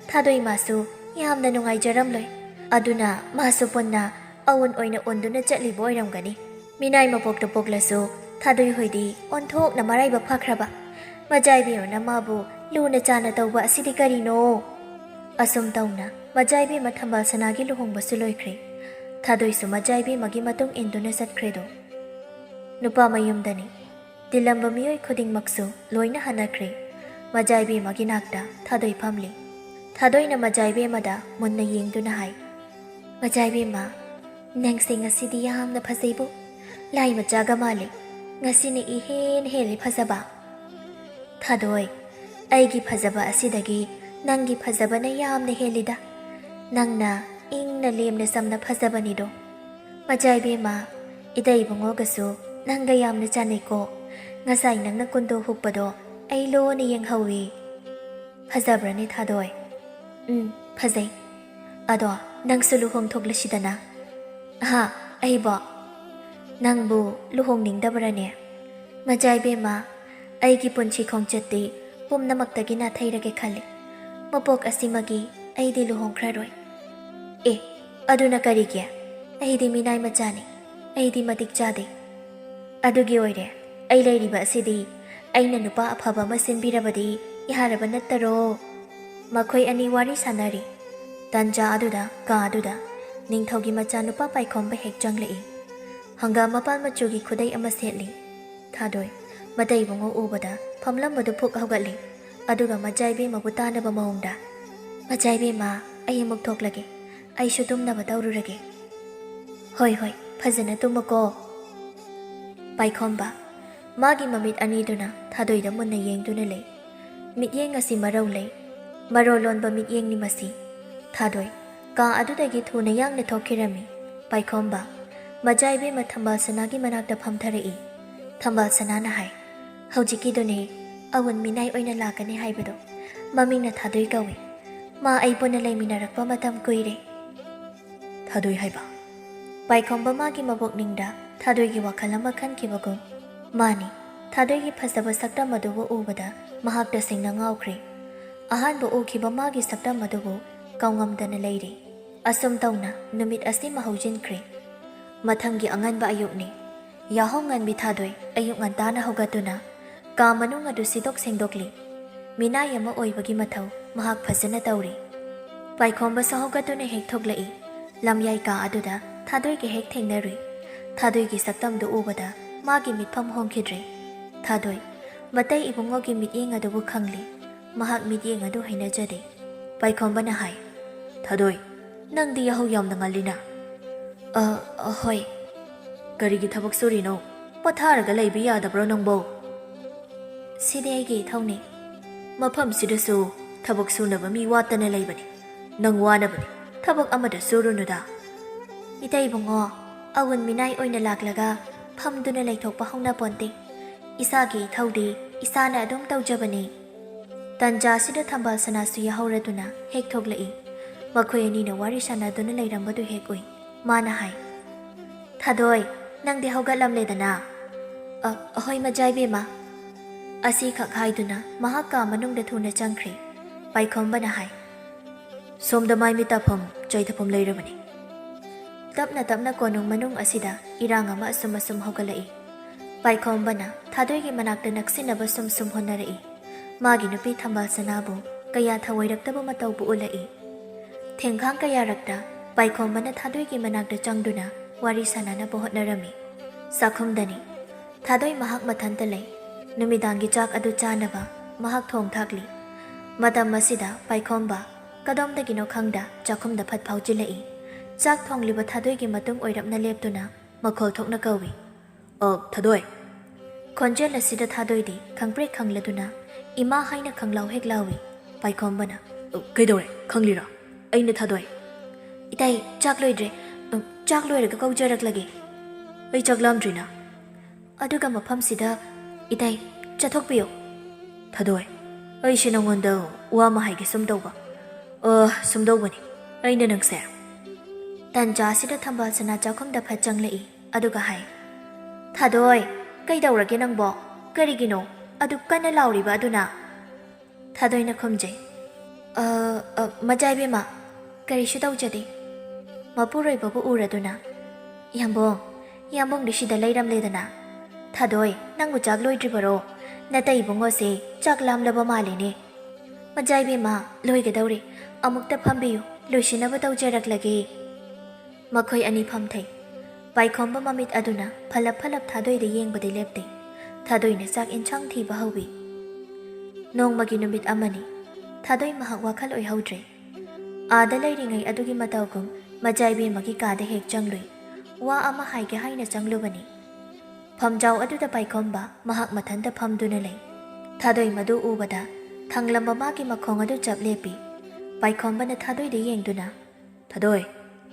ꯊꯥꯗꯣꯏ ꯃꯥꯁꯨ ꯌꯥꯝꯅ ꯅꯨꯡꯉꯥꯏꯖꯔꯝꯂꯣꯏ꯫ ꯑꯗꯨꯅ ꯃꯥꯁꯨ ꯄꯨꯟꯅ ꯑꯋꯨꯟ ꯑꯣꯏꯅ ꯑꯣꯟꯗꯨꯅ ꯆꯠꯂꯤꯕ ꯑꯣꯏꯔꯝꯒꯅꯤ꯫ ꯃꯤꯅꯥꯏ ꯃꯄꯣꯛꯇ ꯄꯣꯛꯂꯁꯨ ꯊꯥꯗꯣꯏ ꯍꯣꯏꯗꯤ ꯑꯣꯟꯊꯣꯛꯅ ꯃꯔꯥꯏꯕꯛ ꯐꯈ꯭ꯔꯕ꯫ ꯃꯆꯥ ꯏꯕꯦꯝꯃꯅ ꯃꯥꯕꯨ ꯂꯨꯅ ꯆꯥꯅ ꯇꯧꯕ ꯑꯁꯤꯗꯤ ꯀꯔꯤꯅꯣ? ꯑꯁꯨꯝ ꯇꯧꯅ ꯃꯆꯥ ꯏꯕꯦꯝꯃ ꯊꯝꯕꯥꯜ ꯁꯅꯥꯒꯤ ꯂꯨꯍꯣꯡꯕꯁꯨ ꯂꯣꯏꯈ꯭ꯔꯦ꯫ ꯊꯥꯗꯣꯏꯁꯨ ꯃꯆꯥ ꯏꯕꯦꯝꯃꯒꯤ ꯃꯇꯨꯡ ꯏꯟꯗꯨꯅ ꯆꯠꯈ꯭ꯔꯦꯗꯣ꯫ ꯅꯨꯄꯥ ꯃꯌꯨꯝꯗꯅꯤ꯫ ꯇꯤꯜꯂꯝꯕ ꯃꯤꯑꯣꯏ ꯈꯨꯗꯤꯡꯃꯛꯁꯨ ꯂꯣꯏꯅ ꯍꯟꯅꯈ꯭ꯔꯦ꯫ ꯃꯖꯥꯏꯕꯦꯝꯃꯒꯤ ꯅꯥꯛꯇ ꯊꯥꯗꯣꯏ ꯐꯝꯂꯤ꯫ ꯊꯥꯗꯣꯏꯅ ꯃꯖꯥꯏꯕꯦꯝꯃꯗ ꯃꯨꯟꯅ ꯌꯦꯡꯗꯨꯅ ꯍꯥꯏ, "ꯃꯖꯥꯏꯕꯦꯝꯃ, ꯅꯪꯁꯦ ꯉꯁꯤꯗꯤ ꯌꯥꯝꯅ ꯐꯖꯩꯕꯨ꯫ ꯂꯥꯏ ꯃꯆꯥꯒ ꯃꯥꯜꯂꯤ꯫ ꯉꯁꯤꯅ ꯏꯍꯦꯟ ꯍꯦꯜꯂꯤ ꯐꯖꯕ꯫" "ꯊꯥꯗꯣꯏ, ꯑꯩꯒꯤ ꯐꯖꯕ ꯑꯁꯤꯗꯒꯤ ꯅꯪꯒꯤ ꯐꯖꯕꯅ ꯌꯥꯝꯅ ꯍꯦꯜꯂꯤꯗ꯫ ꯅꯪꯅ ꯏꯪꯅ ꯂꯦꯝꯅ ꯆꯝꯅ ꯐꯖꯕꯅꯤꯗꯣ꯫ ꯃꯖꯥꯏꯕꯦꯝꯃ, ꯏꯇꯩ ꯏꯕꯨꯡꯉꯣꯒꯁꯨ ꯅꯪꯒ ꯌꯥꯝꯅ ꯆꯥꯟꯅꯩꯀꯣ꯫ ꯉꯁꯥꯏ ꯅꯪꯅ ꯀꯨꯟꯗꯣ ꯍꯨꯛꯄꯗꯣ ꯑꯩ ꯂꯣꯟꯅ ꯌꯦꯡꯍꯧꯏ꯫" "ꯐꯖꯕ꯭ꯔꯅꯦ ꯊꯥꯗꯣꯏ?" "ꯎꯝ, ꯐꯖꯩ꯫ ꯑꯗꯣ ꯅꯪꯁꯨ ꯂꯨꯍꯣꯡꯊꯣꯛꯂꯁꯤꯗꯅ꯫" "ꯑꯍꯥ, ꯑꯩꯕꯣ? ꯅꯪꯕꯨ ꯂꯨꯍꯣꯡꯅꯤꯡꯗꯕ꯭ꯔꯅꯦ?" "ꯃꯖꯥꯏꯕꯦꯝꯃ, ꯑꯩꯒꯤ ꯄꯨꯟꯁꯤ ꯈꯣꯡꯆꯠꯇꯤ ꯄꯨꯝꯅꯃꯛꯇꯒꯤ ꯅꯥꯊꯩꯔꯒꯦ ꯈꯜꯂꯤ꯫ ꯃꯄꯣꯛ ꯑꯁꯤꯃꯒꯤ ꯑꯩꯗꯤ ꯂꯨꯍꯣꯡꯈ꯭ꯔꯔꯣꯏ꯫" "ꯑꯦ, ꯑꯗꯨꯅ ꯀꯔꯤꯒꯤ? ꯑꯩꯗꯤ ꯃꯤꯅꯥꯏ ꯃꯆꯥꯅꯤ꯫ ꯑꯩꯗꯤ ꯃꯇꯤꯛ ꯆꯥꯗꯦ꯫" "ꯑꯗꯨꯒꯤ ꯑꯣꯏꯔꯦ, ꯑꯩ ꯂꯩꯔꯤꯕ ꯑꯁꯤꯗꯤ꯫ ꯑꯩꯅ ꯅꯨꯄꯥ ꯑꯐꯕ ꯑꯃ ꯁꯤꯟꯕꯤꯔꯕꯗꯤ ꯌꯥꯔꯕ ꯅꯠꯇꯔꯣ?" ꯃꯈꯣꯏ ꯑꯅꯤ ꯋꯥꯔꯤ ꯁꯥꯟꯅꯔꯤ꯫ ꯇꯟꯖꯥ ꯑꯗꯨꯗ ꯀꯥ ꯑꯗꯨꯗ ꯅꯤꯡꯊꯧꯒꯤ ꯃꯆꯥꯅꯨꯄꯥ ꯄꯥꯏꯈꯣꯝꯕ ꯍꯦꯛ ꯆꯪꯂꯛꯏ꯫ ꯍꯪꯒꯥꯝ ꯃꯄꯥꯟ ꯃꯆꯨꯒꯤ ꯈꯨꯗꯩ ꯑꯃ ꯁꯦꯠꯂꯤ꯫ ꯊꯥꯗꯣꯏ, ꯃꯇꯩ ꯏꯕꯨꯡꯉꯣ ꯎꯕꯗ ꯐꯝꯂꯝꯕꯗꯨ ꯐꯨꯛ ꯍꯧꯒꯠꯂꯤ꯫ ꯑꯗꯨꯒ ꯃꯖꯥꯏꯕꯦꯝꯃꯕꯨ ꯇꯥꯅꯕ ꯃꯑꯣꯡꯗ, "ꯃꯖꯥꯏꯕꯦꯝꯃ, ꯑꯩ ꯑꯃꯨꯛ ꯊꯣꯛꯂꯒꯦ꯫ ꯑꯩꯁꯨ ꯇꯨꯝꯅꯕ ꯇꯧꯔꯨꯔꯒꯦ꯫" "ꯍꯣꯏ, ꯍꯣꯏ, ꯐꯖꯅ ꯇꯨꯝꯃꯨꯀꯣ꯫" ꯄꯥꯏꯈꯣꯝꯕ, ꯃꯥꯒꯤ ꯃꯃꯤꯠ ꯑꯅꯤꯗꯨꯅ ꯊꯥꯗꯣꯏꯗ ꯃꯨꯟꯅ ꯌꯦꯡꯗꯨꯅ ꯂꯩ꯫ ꯃꯤꯠꯌꯦꯡ ꯑꯁꯤ ꯃꯔꯧ ꯂꯩ꯫ ꯃꯔꯣꯜ ꯂꯣꯟꯕ ꯃꯤꯠꯌꯦꯡꯅꯤ ꯃꯁꯤ꯫ ꯊꯥꯗꯣꯏ, ꯀꯥ ꯑꯗꯨꯗꯒꯤ ꯊꯨꯅ ꯌꯥꯡꯅ ꯊꯣꯛꯈꯤꯔꯝꯃꯤ꯫ ꯄꯥꯏꯈꯣꯝꯕ, ꯃꯖꯥꯏꯕꯦꯝꯃ ꯊꯝꯕꯥꯜ ꯁꯅꯥꯒꯤ ꯃꯅꯥꯛꯇ ꯐꯝꯊꯔꯛꯏ꯫ ꯊꯝꯕꯥꯜ ꯁꯅꯥꯅ ꯍꯥꯏ, "ꯍꯧꯖꯤꯛꯀꯤꯗꯨꯅꯦ ꯑꯋꯨꯟ ꯃꯤꯅꯥꯏ ꯑꯣꯏꯅ ꯂꯥꯛꯀꯅꯤ ꯍꯥꯏꯕꯗꯣ꯫ ꯃꯃꯤꯡꯅ ꯊꯥꯗꯣꯏ ꯀꯧꯏ꯫ ꯃꯥ ꯑꯩ ꯄꯨꯟꯅ ꯂꯩꯃꯤꯟꯅꯔꯛꯄ ꯃꯇꯝ ꯀꯨꯏꯔꯦ꯫" "ꯊꯥꯗꯣꯏ ꯍꯥꯏꯕ?" ꯄꯥꯏꯈꯣꯝꯕ ꯃꯥꯒꯤ ꯃꯕꯣꯛꯅꯤꯡꯗ ꯊꯥꯗꯣꯏꯒꯤ ꯋꯥꯈꯜ ꯑꯃ ꯈꯟꯈꯤꯕꯒꯨꯝ, ꯃꯥꯅꯤ, ꯊꯥꯗꯣꯏꯒꯤ ꯐꯖꯕ ꯁꯛꯇꯝ ꯑꯗꯨꯕꯨ ꯎꯕꯗ ꯃꯍꯥꯛ ꯇꯁꯦꯡꯅ ꯉꯥꯎꯈ꯭ꯔꯦ꯫ ꯑꯍꯥꯟꯕ ꯎꯈꯤꯕ ꯃꯥꯒꯤ ꯁꯛꯇꯝ ꯑꯗꯨꯕꯨ ꯀꯥꯎꯉꯝꯗꯅ ꯂꯩꯔꯤ꯫ ꯑꯁꯨꯝ ꯇꯧꯅ ꯅꯨꯃꯤꯠ ꯑꯁꯤꯃ ꯍꯧꯖꯤꯟꯈ꯭ꯔꯦ꯫ ꯃꯊꯪꯒꯤ ꯑꯉꯟꯕ ꯑꯌꯨꯛꯅꯤ꯫ ꯌꯥꯍꯧ ꯉꯟꯕꯤ ꯊꯥꯗꯣꯏ ꯑꯌꯨꯛ ꯉꯟꯇꯥꯅ ꯍꯧꯒꯠꯇꯨꯅ ꯀꯥ ꯃꯅꯨꯡ ꯑꯗꯨ ꯁꯤꯗꯣꯛ ꯁꯦꯡꯗꯣꯛꯂꯤ꯫ ꯃꯤꯅꯥꯏ ꯑꯃ ꯑꯣꯏꯕꯒꯤ ꯃꯊꯧ ꯃꯍꯥꯛ ꯐꯖꯅ ꯇꯧꯔꯤ꯫ ꯄꯥꯏꯈꯣꯝꯕꯁꯨ ꯍꯧꯒꯠꯇꯨꯅ ꯍꯦꯛ ꯊꯣꯛꯂꯛꯏ꯫ ꯂꯝꯌꯥꯏ ꯀꯥ ꯑꯗꯨꯗ ꯊꯥꯗꯣꯏꯒ ꯍꯦꯛ ꯊꯦꯡꯅꯔꯨꯏ꯫ ꯊꯥꯗꯣꯏꯒꯤ ꯁꯛꯇꯝꯗꯨ ꯎꯕꯗ ꯃꯥꯒꯤ ꯃꯤꯠꯐꯝ ꯍꯣꯡꯈꯤꯗ꯭ꯔꯦ꯫ ꯊꯥꯗꯣꯏ, ꯃꯇꯩ ꯏꯕꯨꯡꯉꯣꯒꯤ ꯃꯤꯠꯌꯦꯡ ꯑꯗꯨꯕꯨ ꯈꯪꯂꯦ꯫ ꯃꯍꯥꯛ ꯃꯤꯠꯌꯦꯡ ꯑꯗꯨ ꯍꯩꯅꯖꯗꯦ꯫ ꯄꯥꯏꯈꯣꯝꯕꯅ ꯍꯥꯏ, "ꯊꯥꯗꯣꯏ, ꯅꯪꯗꯤ ꯌꯥꯍꯧ ꯌꯥꯝꯅ ꯉꯜꯂꯤꯅ?" "ꯑ, ꯑ, ꯍꯣꯏ꯫" "ꯀꯔꯤꯒꯤ ꯊꯕꯛ ꯁꯨꯔꯤꯅꯣ? ꯄꯣꯊꯥꯔꯒ ꯂꯩꯕ ꯌꯥꯗꯕ꯭ꯔꯣ ꯅꯪꯕꯣ?" "ꯁꯤꯗꯤ ꯑꯩꯒꯤ ꯏꯊꯧꯅꯤ꯫" "ꯃꯐꯝꯁꯤꯗꯁꯨ ꯊꯕꯛ ꯁꯨꯅꯕ ꯃꯤ ꯋꯥꯠꯇꯅ ꯂꯩꯕꯅꯤ꯫ ꯅꯪ ꯋꯥꯅꯕꯅꯤ꯫ ꯊꯕꯛ ꯑꯃꯗ ꯁꯨꯔꯨꯅꯨꯗ꯫" "ꯏꯇꯩ ꯏꯕꯨꯡꯉꯣ, ꯑꯋꯨꯟ ꯃꯤꯅꯥꯏ ꯑꯣꯏꯅ ꯂꯥꯛꯂꯒ ꯐꯝꯗꯨꯅ ꯂꯩꯊꯣꯛꯄ ꯍꯧꯅ ꯄꯣꯟꯇꯦ꯫ ꯏꯁꯥꯒꯤ ꯏꯊꯧꯗꯤ ꯏꯁꯥꯅ ꯑꯗꯨꯝ ꯇꯧꯖꯕꯅꯤ꯫" ꯇꯟꯖꯥꯁꯤꯗ ꯊꯝꯕꯥꯜ ꯁꯅꯥꯁꯨ ꯌꯥꯍꯧꯔꯗꯨꯅ ꯍꯦꯛ ꯊꯣꯛꯂꯛꯏ꯫ ꯃꯈꯣꯏ ꯑꯅꯤꯅ ꯋꯥꯔꯤ ꯁꯥꯟꯅꯗꯨꯅ ꯂꯩꯔꯝꯕꯗꯨ ꯍꯦꯛ ꯎꯏ꯫ ꯃꯥꯅ ꯍꯥꯏ, "ꯊꯥꯗꯣꯏ, ꯅꯪꯗꯤ ꯍꯧꯒꯠꯂꯝꯂꯦꯗꯅ?" "ꯑ, ꯑꯍꯣꯏ, ꯃꯖꯥ ꯏꯕꯦꯝꯃ꯫" ꯑꯁꯤꯈꯛ ꯍꯥꯏꯗꯨꯅ ꯃꯍꯥꯛ ꯀꯥ ꯃꯅꯨꯡꯗ ꯊꯨꯅ ꯆꯪꯈ꯭ꯔꯦ꯫ ꯄꯥꯏꯈꯣꯝꯕꯅ ꯍꯥꯏ, "ꯁꯣꯝꯗ ꯃꯥꯏ ꯃꯤꯠ ꯇꯥꯐꯝ, ꯆꯥꯏꯊꯐꯝ ꯂꯩꯔꯕꯅꯤ꯫" ꯇꯞꯅ ꯇꯞꯅ ꯀꯣꯅꯨꯡ ꯃꯅꯨꯡ ꯑꯁꯤꯗ ꯏꯔꯥꯡ ꯑꯃ ꯑꯁꯨꯝ ꯑꯁꯨꯝ ꯍꯧꯒꯠꯂꯛꯏ꯫ ꯄꯥꯏꯈꯣꯝꯕꯅ ꯊꯥꯗꯣꯏꯒꯤ ꯃꯅꯥꯛꯇ ꯅꯛꯁꯤꯟꯅꯕ ꯁꯨꯝ ꯁꯨꯝ ꯍꯣꯠꯅꯔꯛꯏ꯫ ꯃꯥꯒꯤ ꯅꯨꯄꯤ ꯊꯝꯕꯥꯜ ꯁꯅꯥꯕꯨ ꯀꯌꯥ ꯊꯑꯣꯏꯔꯛꯇꯕ ꯃꯇꯧꯕꯨ ꯎꯠꯂꯛꯏ꯫ ꯊꯦꯡꯈꯥꯡ ꯀꯌꯥꯔꯛꯇ ꯄꯥꯏꯈꯣꯝꯕꯅ ꯊꯥꯗꯣꯏꯒꯤ ꯃꯅꯥꯛꯇ ꯆꯪꯗꯨꯅ ꯋꯥꯔꯤ ꯁꯥꯟꯅꯅꯕ ꯍꯣꯠꯅꯔꯝꯃꯤ꯫ ꯆꯥꯛꯈꯨꯝꯗꯅꯤ꯫ ꯊꯥꯗꯣꯏ ꯃꯍꯥꯛ ꯃꯊꯟꯇ ꯂꯩ꯫ ꯅꯨꯃꯤꯗꯥꯡꯒꯤ ꯆꯥꯛ ꯑꯗꯨ ꯆꯥꯅꯕ ꯃꯍꯥꯛ ꯊꯣꯡ ꯊꯥꯛꯂꯤ꯫ ꯃꯇꯝ ꯑꯁꯤꯗ ꯄꯥꯏꯈꯣꯝꯕ ꯀꯗꯣꯝꯗꯒꯤꯅꯣ ꯈꯪꯗ ꯆꯥꯛꯈꯨꯝꯗ ꯐꯠ ꯐꯥꯎꯖꯤꯜꯂꯛꯏ꯫ ꯆꯥꯛ ꯊꯣꯡꯂꯤꯕ ꯊꯥꯗꯣꯏꯒꯤ ꯃꯇꯨꯡ ꯑꯣꯏꯔꯞꯅ ꯂꯦꯞꯇꯨꯅ ꯃꯈꯣꯜ ꯊꯣꯛꯅ ꯀꯧꯏ, "ꯑ, ꯊꯥꯗꯣꯏ!" ꯈꯣꯟꯖꯦꯜ ꯑꯁꯤꯗ ꯊꯥꯗꯣꯏꯗꯤ ꯈꯪꯄ꯭ꯔꯦꯛ ꯈꯪꯂꯗꯨꯅ ꯏꯃꯥ ꯍꯥꯏꯅ ꯈꯪꯂꯥꯎ ꯍꯦꯛ ꯂꯥꯎꯏ꯫ ꯄꯥꯏꯈꯣꯝꯕꯅ, "ꯑ, ꯀꯩꯗꯧꯔꯦ? ꯈꯪꯂꯤꯔꯥ? ꯑꯩꯅ ꯊꯥꯗꯣꯏ꯫" "ꯏꯇꯩ, ꯆꯥꯛ ꯂꯣꯏꯗ꯭ꯔꯦ꯫ ꯑ, ꯆꯥꯛ ꯂꯣꯏꯔꯒ ꯀꯧꯖꯔꯛꯂꯒꯦ꯫" "ꯑꯩ ꯆꯥꯛ ꯂꯥꯝꯗ꯭ꯔꯤꯅ꯫" ꯑꯗꯨꯒ ꯃꯐꯝꯁꯤꯗ, "ꯏꯇꯩ, ꯆꯠꯊꯣꯛꯄꯤꯌꯨ꯫" "ꯊꯥꯗꯣꯏ, ꯑꯩꯁꯦ ꯅꯉꯣꯟꯗ ꯋꯥ ꯑꯃ ꯍꯥꯏꯒꯦ ꯁꯨꯝ ꯇꯧꯕ꯫" "ꯑ, ꯁꯨꯝ ꯇꯧꯕꯅꯤ꯫ ꯑꯩꯅ ꯅꯪꯁꯦ꯫" ꯇꯟꯖꯥ ꯑꯁꯤꯗ ꯊꯝꯕꯥꯜ ꯁꯅꯥ ꯆꯥꯛꯈꯨꯝꯗ ꯐꯠ ꯆꯪꯂꯛꯏ꯫ ꯑꯗꯨꯒ ꯍꯥꯏ, "ꯊꯥꯗꯣꯏ, ꯀꯩꯗꯧꯔꯒꯦ ꯅꯪꯕꯣ? ꯀꯔꯤꯒꯤꯅꯣ ꯑꯗꯨꯛ ꯀꯟꯅ ꯂꯥꯎꯔꯤꯕ ꯑꯗꯨꯅ?" ꯊꯥꯗꯣꯏꯅ ꯈꯨꯝꯖꯩ, "ꯑ, ꯑ, ꯃꯖꯥ ꯏꯕꯦꯝꯃ, ꯀꯔꯤꯁꯨ ꯇꯧꯖꯗꯦ꯫" ꯃꯄꯨꯔꯣꯏꯕꯕꯨ ꯎꯔꯗꯨꯅ, "ꯌꯥꯝꯕꯨꯡ, ꯌꯥꯝꯕꯨꯡꯗꯤ ꯁꯤꯗ ꯂꯩꯔꯝꯂꯦꯗꯅ꯫ ꯊꯥꯗꯣꯏ, ꯅꯪꯕꯨ ꯆꯥꯛ ꯂꯣꯏꯗ꯭ꯔꯤꯕꯔꯣ? ꯅꯇꯩ ꯏꯕꯨꯡꯉꯣꯁꯦ ꯆꯥꯛ ꯂꯥꯝꯂꯕ ꯃꯥꯜꯂꯦꯅꯦ꯫" "ꯃꯖꯥ ꯏꯕꯦꯝꯃ, ꯂꯣꯏꯒꯗꯧꯔꯦ꯫ ꯑꯃꯨꯛꯇ ꯐꯝꯕꯤꯌꯨ, ꯂꯣꯏꯁꯤꯟꯅꯕ ꯇꯧꯖꯔꯛꯂꯒꯦ꯫" ꯃꯈꯣꯏ ꯑꯅꯤ ꯐꯝꯊꯩ꯫ ꯄꯥꯏꯈꯣꯝꯕ ꯃꯃꯤꯠ ꯑꯗꯨꯅ ꯐꯂꯞ ꯐꯂꯞ ꯊꯥꯗꯣꯏꯗ ꯌꯦꯡꯕꯗꯤ ꯂꯦꯞꯇꯦ꯫ ꯊꯥꯗꯣꯏꯅ ꯆꯥꯛ ꯏꯟꯁꯥꯡ ꯊꯤꯕ ꯍꯧꯏ꯫ ꯅꯣꯡꯃꯒꯤ ꯅꯨꯃꯤꯠ ꯑꯃꯅꯤ꯫ ꯊꯥꯗꯣꯏ ꯃꯍꯥꯛ ꯋꯥꯈꯜ ꯑꯣꯏꯍꯧꯗ꯭ꯔꯦ꯫ ꯑꯥꯗ ꯂꯩꯔꯤꯉꯩ ꯑꯗꯨꯒꯤ ꯃꯇꯧꯒꯨꯝ ꯃꯖꯥꯏꯕꯦꯝꯃꯒꯤ ꯀꯥꯗ ꯍꯦꯛ ꯆꯪꯂꯨꯏ꯫ ꯋꯥ ꯑꯃ ꯍꯥꯏꯒꯦ ꯍꯥꯏꯅ ꯆꯪꯂꯨꯕꯅꯤ꯫ ꯐꯝꯖꯥꯎ ꯑꯗꯨꯗ ꯄꯥꯏꯈꯣꯝꯕ ꯃꯍꯥꯛ ꯃꯊꯟꯇ ꯐꯝꯗꯨꯅ ꯂꯩ꯫ ꯊꯥꯗꯣꯏ ꯃꯗꯨ ꯎꯕꯗ ꯊꯥꯡꯂꯝꯕ ꯃꯥꯒꯤ ꯃꯈꯣꯡ ꯑꯗꯨ ꯆꯞ ꯂꯦꯞꯄꯤ꯫ ꯄꯥꯏꯈꯣꯝꯕꯅ ꯊꯥꯗꯣꯏꯗ ꯌꯦꯡꯗꯨꯅ, "ꯊꯥꯗꯣꯏ,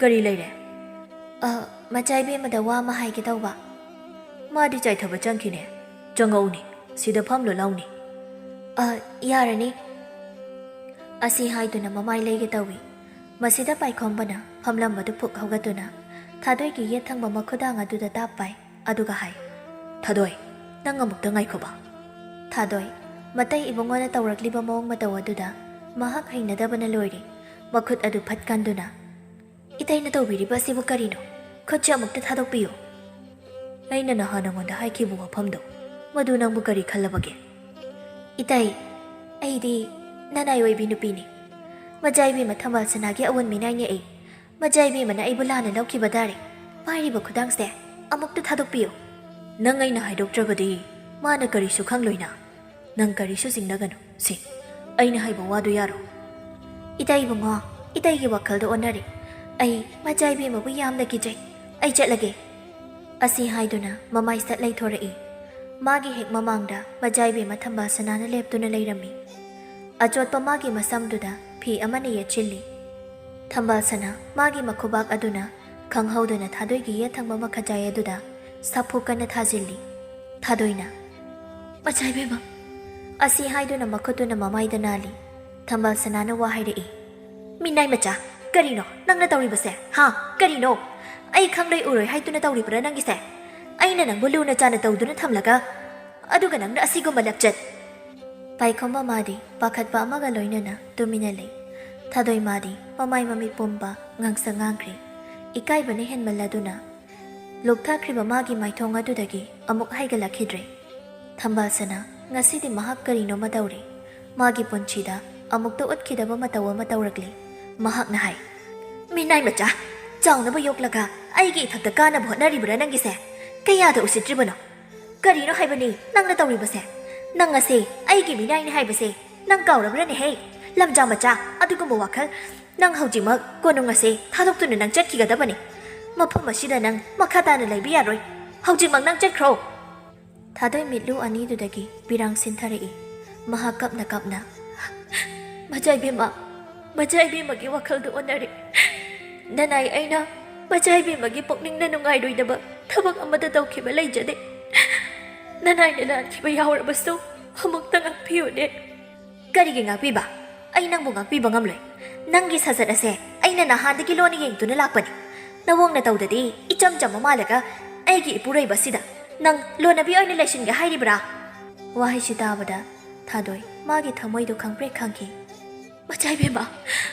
ꯀꯔꯤ ꯂꯩꯔꯦ?" "ꯑ, ꯃꯆꯥ ꯏꯕꯦꯝꯃꯗ ꯋꯥ ꯑꯃ ꯍꯥꯏꯒꯦ ꯇꯧꯕ꯫" "ꯃꯥꯗꯤ ꯆꯥꯏꯊꯕ ꯆꯪꯈꯤꯅꯦ꯫ ꯆꯪꯉꯛꯎꯅꯦ, ꯁꯤꯗ ꯐꯝꯂꯨ ꯂꯥꯎꯅꯦ꯫" "ꯑ, ꯌꯥꯔꯅꯤ꯫" ꯑꯁꯤ ꯍꯥꯏꯗꯨꯅ ꯃꯃꯥꯏ ꯂꯩꯒꯦ ꯇꯧꯏ꯫ ꯃꯁꯤꯗ ꯄꯥꯏꯈꯣꯝꯕꯅ ꯐꯝꯂꯝꯕꯗꯨ ꯐꯨꯛ ꯍꯧꯒꯠꯇꯨꯅ ꯊꯥꯗꯣꯏꯒꯤ ꯌꯦꯠ ꯊꯪꯕ ꯃꯈꯨꯗꯥꯡ ꯑꯗꯨꯗ ꯇꯥꯞ ꯄꯥꯏ꯫ ꯑꯗꯨꯒ ꯍꯥꯏ, "ꯊꯥꯗꯣꯏ, ꯅꯪ ꯑꯃꯨꯛꯇ ꯉꯥꯏꯈꯣꯕ꯫" ꯊꯥꯗꯣꯏ, ꯃꯇꯩ ꯏꯕꯨꯡꯉꯣꯅ ꯇꯧꯔꯛꯂꯤꯕ ꯃꯑꯣꯡ ꯃꯇꯧ ꯑꯗꯨꯗ ꯃꯍꯥꯛ ꯍꯩꯅꯗꯕꯅ ꯂꯣꯏꯔꯦ꯫ ꯃꯈꯨꯠ ꯑꯗꯨ ꯐꯠ ꯀꯟꯗꯨꯅ, "ꯏꯇꯩꯅ ꯇꯧꯕꯤꯔꯤꯕ ꯑꯁꯤꯕꯨ ꯀꯔꯤꯅꯣ? ꯈꯨꯠꯁꯦ ꯑꯃꯨꯛꯇ ꯊꯥꯗꯣꯛꯄꯤꯌꯨ꯫" "ꯑꯩꯅ ꯅꯍꯥꯟ ꯅꯉꯣꯟꯗ ꯍꯥꯏꯈꯤꯕ ꯋꯥꯐꯝꯗꯣ, ꯃꯗꯨ ꯅꯪꯕꯨ ꯀꯔꯤ ꯈꯜꯂꯕꯒꯦ?" "ꯏꯇꯩ, ꯑꯩꯗꯤ ꯅꯅꯥꯏ ꯑꯣꯏꯕꯤ ꯅꯨꯄꯤꯅꯤ꯫ ꯃꯖꯥ ꯏꯕꯦꯝꯃ ꯊꯝꯕꯥꯜ ꯁꯅꯥꯒꯤ ꯑꯑꯣꯟ ꯃꯤꯅꯥꯏꯅꯦ ꯑꯩ꯫ ꯃꯖꯥ ꯏꯕꯦꯝꯃꯅ ꯑꯩꯕꯨ ꯂꯥꯟꯅ ꯂꯧꯈꯤꯕ ꯇꯥꯔꯦ꯫ ꯄꯥꯏꯔꯤꯕ ꯈꯨꯗꯥꯡꯁꯦ ꯑꯃꯨꯛꯇ ꯊꯥꯗꯣꯛꯄꯤꯌꯨ꯫" "ꯅꯪ ꯑꯩꯅ ꯍꯥꯏꯗꯣꯛꯇ꯭ꯔꯕꯗꯤ ꯃꯥꯅ ꯀꯔꯤꯁꯨ ꯈꯪꯂꯣꯏꯅ꯫ ꯅꯪ ꯀꯔꯤꯁꯨ ꯆꯤꯡꯅꯒꯅꯨ꯫ ꯁꯤ, ꯑꯩꯅ ꯍꯥꯏꯕ ꯋꯥꯗꯨ ꯌꯥꯔꯣ꯫" "ꯏꯇꯩ ꯏꯕꯨꯡꯉꯣ, ꯏꯇꯩꯒꯤ ꯋꯥꯈꯜꯗ ꯑꯣꯟꯅꯔꯦ꯫ ꯑꯩ ꯃꯖꯥ ꯏꯕꯦꯝꯃꯕꯨ ꯌꯥꯝꯅ ꯀꯤꯖꯩ꯫ ꯑꯩ ꯆꯠꯂꯒꯦ꯫" ꯑꯁꯤ ꯍꯥꯏꯗꯨꯅ ꯃꯃꯥꯏ ꯁꯠ ꯂꯩꯊꯣꯔꯛꯏ꯫ ꯃꯥꯒꯤ ꯍꯦꯛ ꯃꯃꯥꯡꯗ ꯃꯖꯥ ꯏꯕꯦꯝꯃ ꯊꯝꯕꯥꯜ ꯁꯅꯥꯅ ꯂꯦꯞꯇꯨꯅ ꯂꯩꯔꯝꯃꯤ꯫ ꯑꯆꯣꯠꯄ ꯃꯥꯒꯤ ꯃꯁꯝꯗꯨꯗ ꯐꯤ ꯑꯃꯅ ꯌꯦꯠꯁꯤꯜꯂꯤ꯫ ꯊꯝꯕꯥꯜ ꯁꯅꯥ ꯃꯥꯒꯤ ꯃꯈꯨꯕꯥꯛ ꯑꯗꯨꯅ ꯈꯪꯍꯧꯗꯅ ꯊꯥꯗꯣꯏꯒꯤ ꯌꯦꯠ ꯊꯪꯕ ꯃꯈꯖꯥꯏ ꯑꯗꯨꯗ ꯁꯥꯐꯨ ꯀꯟꯅ ꯊꯥꯖꯤꯜꯂꯤ꯫ ꯊꯥꯗꯣꯏꯅ, "ꯃꯆꯥ ꯏꯕꯦꯝꯃ!" ꯑꯁꯤ ꯍꯥꯏꯗꯨꯅ ꯃꯈꯨꯠꯇꯨꯅ ꯃꯃꯥꯏꯗ ꯅꯥꯜꯂꯤ꯫ ꯊꯝꯕꯥꯜ ꯁꯅꯥꯅ ꯋꯥ ꯍꯥꯏꯔꯛꯏ꯫ "ꯃꯤꯅꯥꯏ ꯃꯆꯥ, ꯀꯔꯤꯅꯣ ꯅꯪꯅ ꯇꯧꯔꯤꯕꯁꯦ? ꯍꯥ? ꯀꯔꯤꯅꯣ? ꯑꯩ ꯈꯪꯂꯣꯏ ꯎꯔꯣꯏ ꯍꯥꯏꯗꯨꯅ ꯇꯧꯔꯤꯕ꯭ꯔꯥ ꯅꯪꯒꯤꯁꯦ? ꯑꯩꯅ ꯅꯪꯕꯨ ꯂꯨꯅ ꯆꯥꯅ ꯇꯧꯗꯨꯅ ꯊꯝꯂꯒ, ꯑꯗꯨꯒ ꯅꯪꯅ ꯑꯁꯤꯒꯨꯝꯕ ꯂꯞꯆꯠ!" ꯄꯥꯏꯈꯣꯝꯕ ꯃꯥꯗꯤ ꯄꯥꯈꯠꯄ ꯑꯃꯒ ꯂꯣꯏꯅꯅ ꯇꯨꯃꯤꯟꯅ ꯂꯩ꯫ ꯊꯥꯗꯣꯏ ꯃꯥꯗꯤ ꯃꯃꯥꯏ ꯃꯃꯤꯠ ꯄꯨꯝꯕ ꯉꯥꯡꯁꯪ ꯉꯥꯡꯈ꯭ꯔꯦ꯫ ꯏꯀꯥꯏꯕꯅ ꯍꯦꯟꯃꯜꯂꯗꯨꯅ ꯂꯨꯞꯊꯈ꯭ꯔꯤꯕ ꯃꯥꯒꯤ ꯃꯥꯏꯊꯣꯡ ꯑꯗꯨꯗꯒꯤ ꯑꯃꯨꯛ ꯍꯥꯏꯒꯠꯂꯛꯈꯤꯗ꯭ꯔꯦ꯫ ꯊꯝꯕꯥꯜ ꯁꯅꯥ ꯉꯁꯤꯗꯤ ꯃꯍꯥꯛ ꯀꯔꯤꯅꯣꯃ ꯇꯧꯔꯦ꯫ ꯃꯥꯒꯤ ꯄꯨꯟꯁꯤꯗ ꯑꯃꯨꯛꯇ ꯎꯠꯈꯤꯗꯕ ꯃꯇꯧ ꯑꯃ ꯇꯧꯔꯛꯂꯦ꯫ ꯃꯍꯥꯛꯅ ꯍꯥꯏ, "ꯃꯤꯅꯥꯏ ꯃꯆꯥ, ꯆꯥꯎꯅꯕ ꯌꯣꯛꯂꯒ ꯑꯩꯒꯤ ꯏꯊꯛꯇ ꯀꯥꯅꯕ ꯍꯣꯠꯅꯔꯤꯕ꯭ꯔꯥ ꯅꯪꯒꯤꯁꯦ? ꯀꯌꯥꯗ ꯎꯁꯤꯠꯇ꯭ꯔꯤꯕꯅꯣ? ꯀꯔꯤꯅꯣ ꯍꯥꯏꯕꯅꯤ ꯅꯪꯅ ꯇꯧꯔꯤꯕꯁꯦ? ꯅꯪ ꯑꯁꯦ ꯑꯩꯒꯤ ꯃꯤꯅꯥꯏꯅꯤ ꯍꯥꯏꯕꯁꯦ ꯅꯪ ꯀꯥꯎꯔꯕ꯭ꯔꯅꯦꯍꯦ? ꯂꯝꯖꯥ ꯃꯆꯥ, ꯑꯗꯨꯒꯨꯝꯕ ꯋꯥꯈꯜ꯫ ꯅꯪ ꯍꯧꯖꯤꯛꯃꯛ ꯀꯣꯅꯨꯡ ꯑꯁꯦ ꯊꯥꯗꯣꯛꯇꯨꯅ ꯅꯪ ꯆꯠꯈꯤꯒꯗꯕꯅꯤ꯫ ꯃꯐꯝ ꯑꯁꯤꯗ ꯅꯪ ꯃꯈꯥ ꯇꯥꯅ ꯂꯩꯕ ꯌꯥꯔꯣꯏ꯫ ꯍꯧꯖꯤꯛꯃꯛ ꯅꯪ ꯆꯠꯈ꯭ꯔꯣ꯫ ꯊꯥꯗꯣꯏ ꯃꯤꯠꯂꯨ ꯑꯅꯤꯗꯨꯗꯒꯤ ꯄꯤꯔꯥꯡ ꯁꯤꯟꯊꯔꯛꯏ꯫ ꯃꯍꯥꯛ ꯀꯞꯅ ꯀꯞꯅ, "ꯃꯆꯥ ꯏꯕꯦꯝꯃ, ꯃꯆꯥ ꯏꯕꯦꯝꯃꯒꯤ ꯋꯥꯈꯜꯗꯨ ꯑꯣꯟꯅꯔꯦ꯫ ꯅꯅꯥꯏ ꯑꯩꯅ ꯃꯆꯥ ꯏꯕꯦꯝꯃꯒꯤ ꯄꯨꯛꯅꯤꯡꯅ ꯅꯨꯡꯉꯥꯏꯔꯣꯏꯗꯕ ꯊꯕꯛ ꯑꯃꯠꯇ ꯇꯧꯈꯤꯕ ꯂꯩꯖꯗꯦ꯫ ꯅꯅꯥꯏꯅ ꯂꯥꯟꯈꯤꯕ ꯌꯥꯎꯔꯕꯁꯨ ꯑꯃꯨꯛꯇ ꯉꯥꯛꯄꯤꯌꯨꯅꯦ꯫" "ꯀꯔꯤꯒꯤ ꯉꯥꯛꯄꯤꯕ? ꯑꯩ ꯅꯪꯕꯨ ꯉꯥꯛꯄꯤꯕ ꯉꯝꯂꯣꯏ꯫ ꯅꯪꯒꯤ ꯁꯥꯖꯠ ꯑꯁꯦ ꯑꯩꯅ ꯅꯍꯥꯟꯗꯒꯤ ꯂꯣꯟꯅ ꯌꯦꯡꯗꯨꯅ ꯂꯥꯛꯄꯅꯤ꯫ ꯅꯋꯣꯡ ꯅꯇꯧꯗꯗꯤ ꯏꯆꯝ ꯆꯝꯕ ꯃꯥꯜꯂꯒ ꯑꯩꯒꯤ ꯏꯄꯨꯔꯣꯏꯕ ꯑꯁꯤꯗ ꯅꯪ ꯂꯣꯟꯅꯕꯤ ꯑꯣꯏꯅ ꯂꯩꯁꯤꯟꯒꯦ ꯍꯥꯏꯔꯤꯕ꯭ꯔꯥ?" ꯋꯥꯍꯩꯁꯤ ꯇꯥꯕꯗ ꯊꯥꯗꯣꯏ ꯃꯥꯒꯤ ꯊꯃꯣꯏꯗꯣ ꯈꯪꯄ꯭ꯔꯦꯛ ꯈꯪꯈꯤ꯫ "ꯃꯆꯥ ꯏꯕꯦꯝꯃ,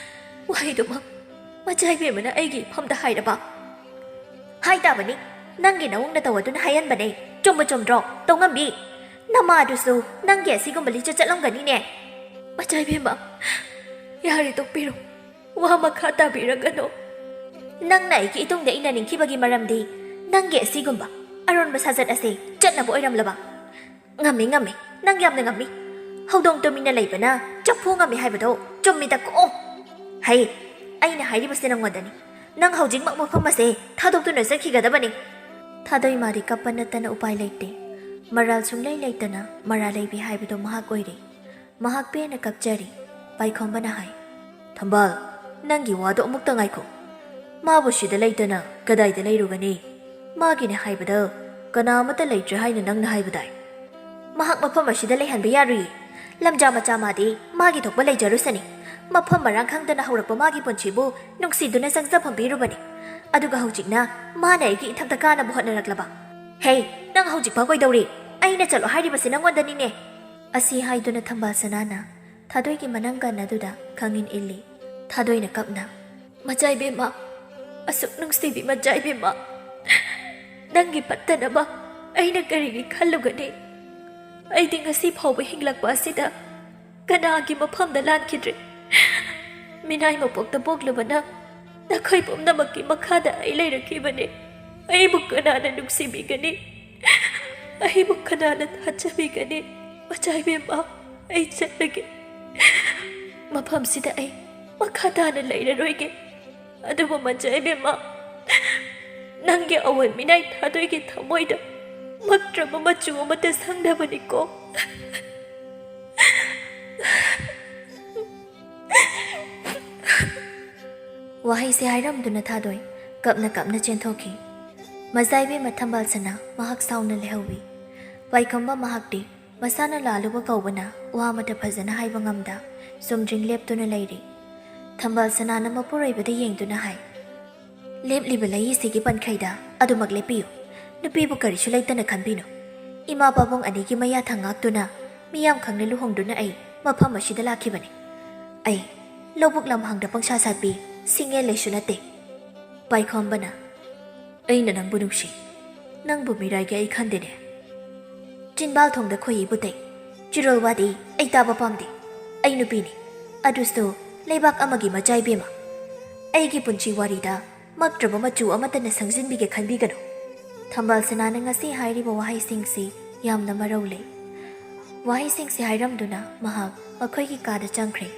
ꯋꯥꯍꯩꯗꯨꯃꯛ ꯃꯆꯥ ꯏꯕꯦꯝꯃꯅ ꯑꯩꯒꯤ ꯏꯐꯝꯗ ꯍꯥꯏꯔꯕ?" "ꯍꯥꯏ ꯇꯥꯕꯅꯤ, ꯅꯪꯒꯤ ꯅꯋꯣꯡ ꯅꯇꯧ ꯑꯗꯨꯅ ꯍꯥꯏꯍꯟꯕꯅꯦ꯫ ꯆꯨꯝꯕꯨ ꯆꯨꯝꯗ꯭ꯔꯣ, ꯇꯧꯉꯝꯕꯤ? ꯅꯃꯥꯗꯨꯁꯨ ꯅꯪꯒꯤ ꯑꯁꯤꯒꯨꯝꯕ ꯂꯤꯆꯠ ꯆꯠꯂꯝꯒꯅꯤꯅꯦ꯫" "ꯃꯆꯥ ꯏꯕꯦꯝꯃ, ꯌꯥꯔꯦ, ꯇꯣꯛꯄꯤꯔꯣ꯫ ꯋꯥ ꯃꯈꯥ ꯇꯥꯕꯤꯔꯒꯅꯨ꯫" "ꯅꯪꯅ ꯑꯩꯒꯤ ꯏꯇꯨꯡꯗ ꯏꯟꯅꯅꯤꯡꯈꯤꯕꯒꯤ ꯃꯔꯝꯗꯤ ꯅꯪꯒꯤ ꯑꯁꯤꯒꯨꯝꯕ ꯑꯔꯣꯟꯕ ꯁꯥꯖꯠ ꯑꯁꯦ ꯆꯠꯅꯕ ꯑꯣꯏꯔꯝꯂꯕ?" "ꯉꯝꯃꯤ, ꯉꯝꯃꯤ꯫ ꯅꯪ ꯌꯥꯝꯅ ꯉꯝꯃꯤ꯫ ꯍꯧꯗꯣꯡ ꯇꯨꯃꯤꯟꯅ ꯂꯩꯕꯅ ꯆꯐꯨ ꯉꯝꯃꯤ ꯍꯥꯏꯕꯗꯣ ꯆꯨꯝꯃꯤꯗꯀꯣ꯫ ꯍꯩ, ꯑꯩꯅ ꯍꯥꯏꯔꯤꯕꯁꯦ ꯅꯪꯉꯣꯟꯗꯅꯤ꯫ ꯅꯪ ꯍꯧꯖꯤꯛꯃꯛ ꯃꯐꯝ ꯑꯁꯦ ꯊꯥꯗꯣꯛꯇꯨꯅ ꯆꯠꯈꯤꯒꯗꯕꯅꯤ꯫" ꯊꯥꯗꯣꯏ ꯃꯥꯗꯤ ꯀꯞꯄ ꯅꯠꯇꯅ ꯎꯄꯥꯏ ꯂꯩꯇꯦ꯫ ꯃꯔꯥꯜ ꯁꯨꯡꯂꯩ ꯂꯩꯇꯅ ꯃꯔꯥ ꯂꯩꯕꯤ ꯍꯥꯏꯕꯗꯣ ꯃꯍꯥꯛ ꯑꯣꯏꯔꯦ꯫ ꯃꯍꯥꯛ ꯄꯦꯟꯅ ꯀꯞꯆꯔꯤ꯫ ꯄꯥꯏꯈꯣꯝꯕꯅ ꯍꯥꯏ, "ꯊꯝꯕꯥꯜ, ꯅꯪꯒꯤ ꯋꯥꯗꯣ ꯑꯃꯨꯛꯇ ꯉꯥꯏꯈꯣ꯫ ꯃꯥꯕꯨ ꯁꯤꯗ ꯂꯩꯇꯅ ꯀꯗꯥꯏꯗ ꯂꯩꯔꯨꯒꯅꯤ? ꯃꯥꯒꯤꯅꯦ ꯍꯥꯏꯕꯗ ꯀꯅꯥ ꯑꯃꯠꯇ ꯂꯩꯇ꯭ꯔꯦ ꯍꯥꯏꯅ ꯅꯪꯅ ꯍꯥꯏꯕꯗꯥꯏ?" "ꯃꯍꯥꯛ ꯃꯐꯝ ꯑꯁꯤꯗ ꯂꯩꯍꯟꯕ ꯌꯥꯔꯨꯏ꯫ ꯂꯝꯖꯥ ꯃꯆꯥ ꯃꯥꯗꯤ ꯃꯥꯒꯤ ꯊꯣꯛꯄ ꯂꯩꯖꯔꯨꯁꯅꯤ꯫ ꯃꯐꯝ ꯃꯔꯥꯡ ꯈꯪꯗꯅ ꯍꯧꯔꯛꯄ ꯃꯥꯒꯤ ꯄꯨꯟꯁꯤꯕꯨ ꯅꯨꯡꯁꯤꯗꯨꯅ ꯆꯪꯖꯐꯝ ꯄꯤꯔꯨꯕꯅꯤ꯫ ꯑꯗꯨꯒ ꯍꯧꯖꯤꯛꯅ ꯃꯥꯅ ꯑꯩꯒꯤ ꯏꯊꯛꯇ ꯀꯥꯅꯕ ꯍꯣꯠꯅꯔꯛꯂꯕ? ꯍꯦ, ꯅꯪ ꯍꯧꯖꯤꯛꯐꯥꯎ ꯀꯩꯗꯧꯔꯤ? ꯑꯩꯅ ꯆꯠꯂꯣ ꯍꯥꯏꯔꯤꯕꯁꯤ ꯅꯪꯉꯣꯟꯗꯅꯤꯅꯦ꯫" ꯑꯁꯤ ꯍꯥꯏꯗꯨꯅ ꯊꯝꯕꯥꯜ ꯁꯅꯥꯅ ꯊꯥꯗꯣꯏꯒꯤ ꯃꯅꯪꯒꯟ ꯑꯗꯨꯗ ꯈꯪꯏꯟ ꯏꯜꯂꯤ꯫ ꯊꯥꯗꯣꯏꯅ ꯀꯞꯅ, "ꯃꯆꯥ ꯏꯕꯦꯝꯃ, ꯑꯁꯨꯛ ꯅꯨꯡꯁꯤꯕꯤ ꯃꯆꯥ ꯏꯕꯦꯝꯃ, ꯅꯪꯒꯤ ꯐꯠꯇꯅꯕ ꯑꯩꯅ ꯀꯔꯤꯒꯤ ꯈꯜꯂꯨꯒꯅꯤ? ꯑꯩꯗꯤ ꯉꯁꯤ ꯐꯥꯎꯕ ꯍꯤꯡꯂꯛꯄ ꯑꯁꯤꯗ ꯀꯅꯥꯒꯤ ꯃꯐꯝꯗ ꯂꯥꯟꯈꯤꯗ꯭ꯔꯦ? ꯃꯤꯅꯥꯏ ꯃꯄꯣꯛꯇ ꯄꯣꯛꯂꯨꯕꯅ ꯅꯈꯣꯏ ꯄꯨꯝꯅꯃꯛꯀꯤ ꯃꯈꯥꯗ ꯑꯩ ꯂꯩꯔꯛꯈꯤꯕꯅꯤ꯫ ꯑꯩꯕꯨ ꯀꯅꯥꯅ ꯅꯨꯡꯁꯤꯕꯤꯒꯅꯤ? ꯑꯩꯕꯨ ꯀꯅꯥꯅ ꯊꯥꯖꯕꯤꯒꯅꯤ? ꯃꯆꯥ ꯏꯕꯦꯝꯃ, ꯑꯩ ꯆꯠꯂꯒꯦ꯫ ꯃꯐꯝꯁꯤꯗ ꯑꯩ ꯃꯈꯥ ꯇꯥꯅ ꯂꯩꯔꯔꯣꯏꯒꯦ꯫ ꯑꯗꯨꯕꯨ ꯃꯆꯥ ꯏꯕꯦꯝꯃ, ꯅꯪꯒꯤ ꯑꯋꯣꯟ ꯃꯤꯅꯥꯏ ꯊꯥꯗꯣꯏꯒꯤ ꯊꯃꯣꯏꯗ ꯃꯛꯇ꯭ꯔꯕ ꯃꯆꯨ ꯑꯃꯠꯇ ꯁꯪꯗꯕꯅꯤꯀꯣ꯫ ꯋꯥꯍꯩꯁꯦ ꯍꯥꯏꯔꯝꯗꯨꯅ ꯊꯥꯗꯣꯏ ꯀꯞꯅ ꯀꯞꯅ ꯆꯦꯟꯊꯣꯛꯈꯤ꯫ ꯃꯆꯥ ꯏꯕꯦꯝꯃ ꯊꯝꯕꯥꯜ ꯁꯅꯥ ꯃꯍꯥꯛ ꯁꯥꯎꯅ ꯂꯩꯍꯧꯋꯤ꯫ ꯄꯥꯏꯈꯣꯝꯕ ꯃꯍꯥꯛꯇꯤ ꯃꯁꯥꯅ ꯂꯥꯜꯂꯨꯕ ꯀꯧꯕꯅ ꯋꯥ ꯑꯃꯠꯇ ꯐꯖꯅ ꯍꯥꯏꯕ ꯉꯝꯗ ꯆꯨꯝꯗ꯭ꯔꯤꯡ ꯂꯦꯞꯇꯨꯅ ꯂꯩꯔꯤ꯫ ꯊꯝꯕꯥꯜ ꯁꯅꯥꯅ ꯃꯄꯨꯔꯣꯏꯕꯗ ꯌꯦꯡꯗꯨꯅ ꯍꯥꯏ, "ꯂꯦꯞꯂꯤꯕ ꯂꯩ ꯑꯁꯤꯒꯤ ꯄꯟꯈꯩꯗ ꯑꯗꯨꯃꯛ ꯂꯦꯞꯄꯤꯌꯨ꯫ ꯅꯨꯄꯤꯕꯨ ꯀꯔꯤꯁꯨ ꯂꯩꯇꯅ ꯈꯟꯕꯤꯅꯨ꯫ ꯏꯃꯥ ꯄꯥꯕꯨꯡ ꯑꯅꯤꯒꯤ ꯃꯌꯥ ꯊꯪ ꯉꯥꯛꯇꯨꯅ ꯃꯤꯌꯥꯝ ꯈꯪꯅ ꯂꯨꯍꯣꯡꯗꯨꯅ ꯑꯩ ꯃꯐꯝ ꯑꯁꯤꯗ ꯂꯥꯛꯈꯤꯕꯅꯤ꯫ ꯑꯩ ꯂꯧꯕꯨꯛ ꯂꯝꯍꯥꯡꯗ ꯄꯪꯁꯥ ꯁꯥꯠꯄꯤ ꯁꯤꯡꯉꯦ ꯂꯩꯁꯨ ꯅꯠꯇꯦ꯫" ꯄꯥꯏꯈꯣꯝꯕꯅ, "ꯑꯩꯅ ꯅꯪꯕꯨ ꯅꯨꯡꯁꯤ, ꯅꯪꯕꯨ ꯃꯤꯔꯥꯏꯒꯦ ꯑꯩ ꯈꯟꯗꯦꯅꯦ꯫" ꯆꯤꯟꯕꯥꯜ ꯊꯣꯡꯗ ꯈꯣꯏꯍꯤ ꯕꯨꯇꯩ꯫ "ꯆꯤꯔꯣꯜ ꯋꯥꯗꯤ ꯑꯩ ꯇꯥꯕ ꯄꯥꯝꯗꯦ꯫ ꯑꯩ ꯅꯨꯄꯤꯅꯤ, ꯑꯗꯨꯁꯨ ꯂꯩꯕꯥꯛ ꯑꯃꯒꯤ ꯃꯆꯥ ꯏꯕꯦꯝꯃ꯫ ꯑꯩꯒꯤ ꯄꯨꯟꯁꯤ ꯋꯥꯔꯤꯗ ꯃꯛꯇ꯭ꯔꯕ ꯃꯆꯨ ꯑꯃꯠꯇꯅ ꯁꯪꯖꯤꯟꯕꯤꯒꯦ ꯈꯟꯕꯤꯒꯅꯨ꯫" ꯊꯝꯕꯥꯜ ꯁꯅꯥꯅ ꯉꯁꯤ ꯍꯥꯏꯔꯤꯕ ꯋꯥꯍꯩꯁꯤꯡꯁꯤ ꯌꯥꯝꯅ ꯃꯔꯧ ꯂꯩ꯫ ꯋꯥꯍꯩꯁꯤꯡꯁꯤ ꯍꯥꯏꯔꯝꯗꯨꯅ ꯃꯍꯥꯛ ꯃꯈꯣꯏꯒꯤ ꯀꯥꯗ ꯆꯪꯈ꯭ꯔꯦ꯫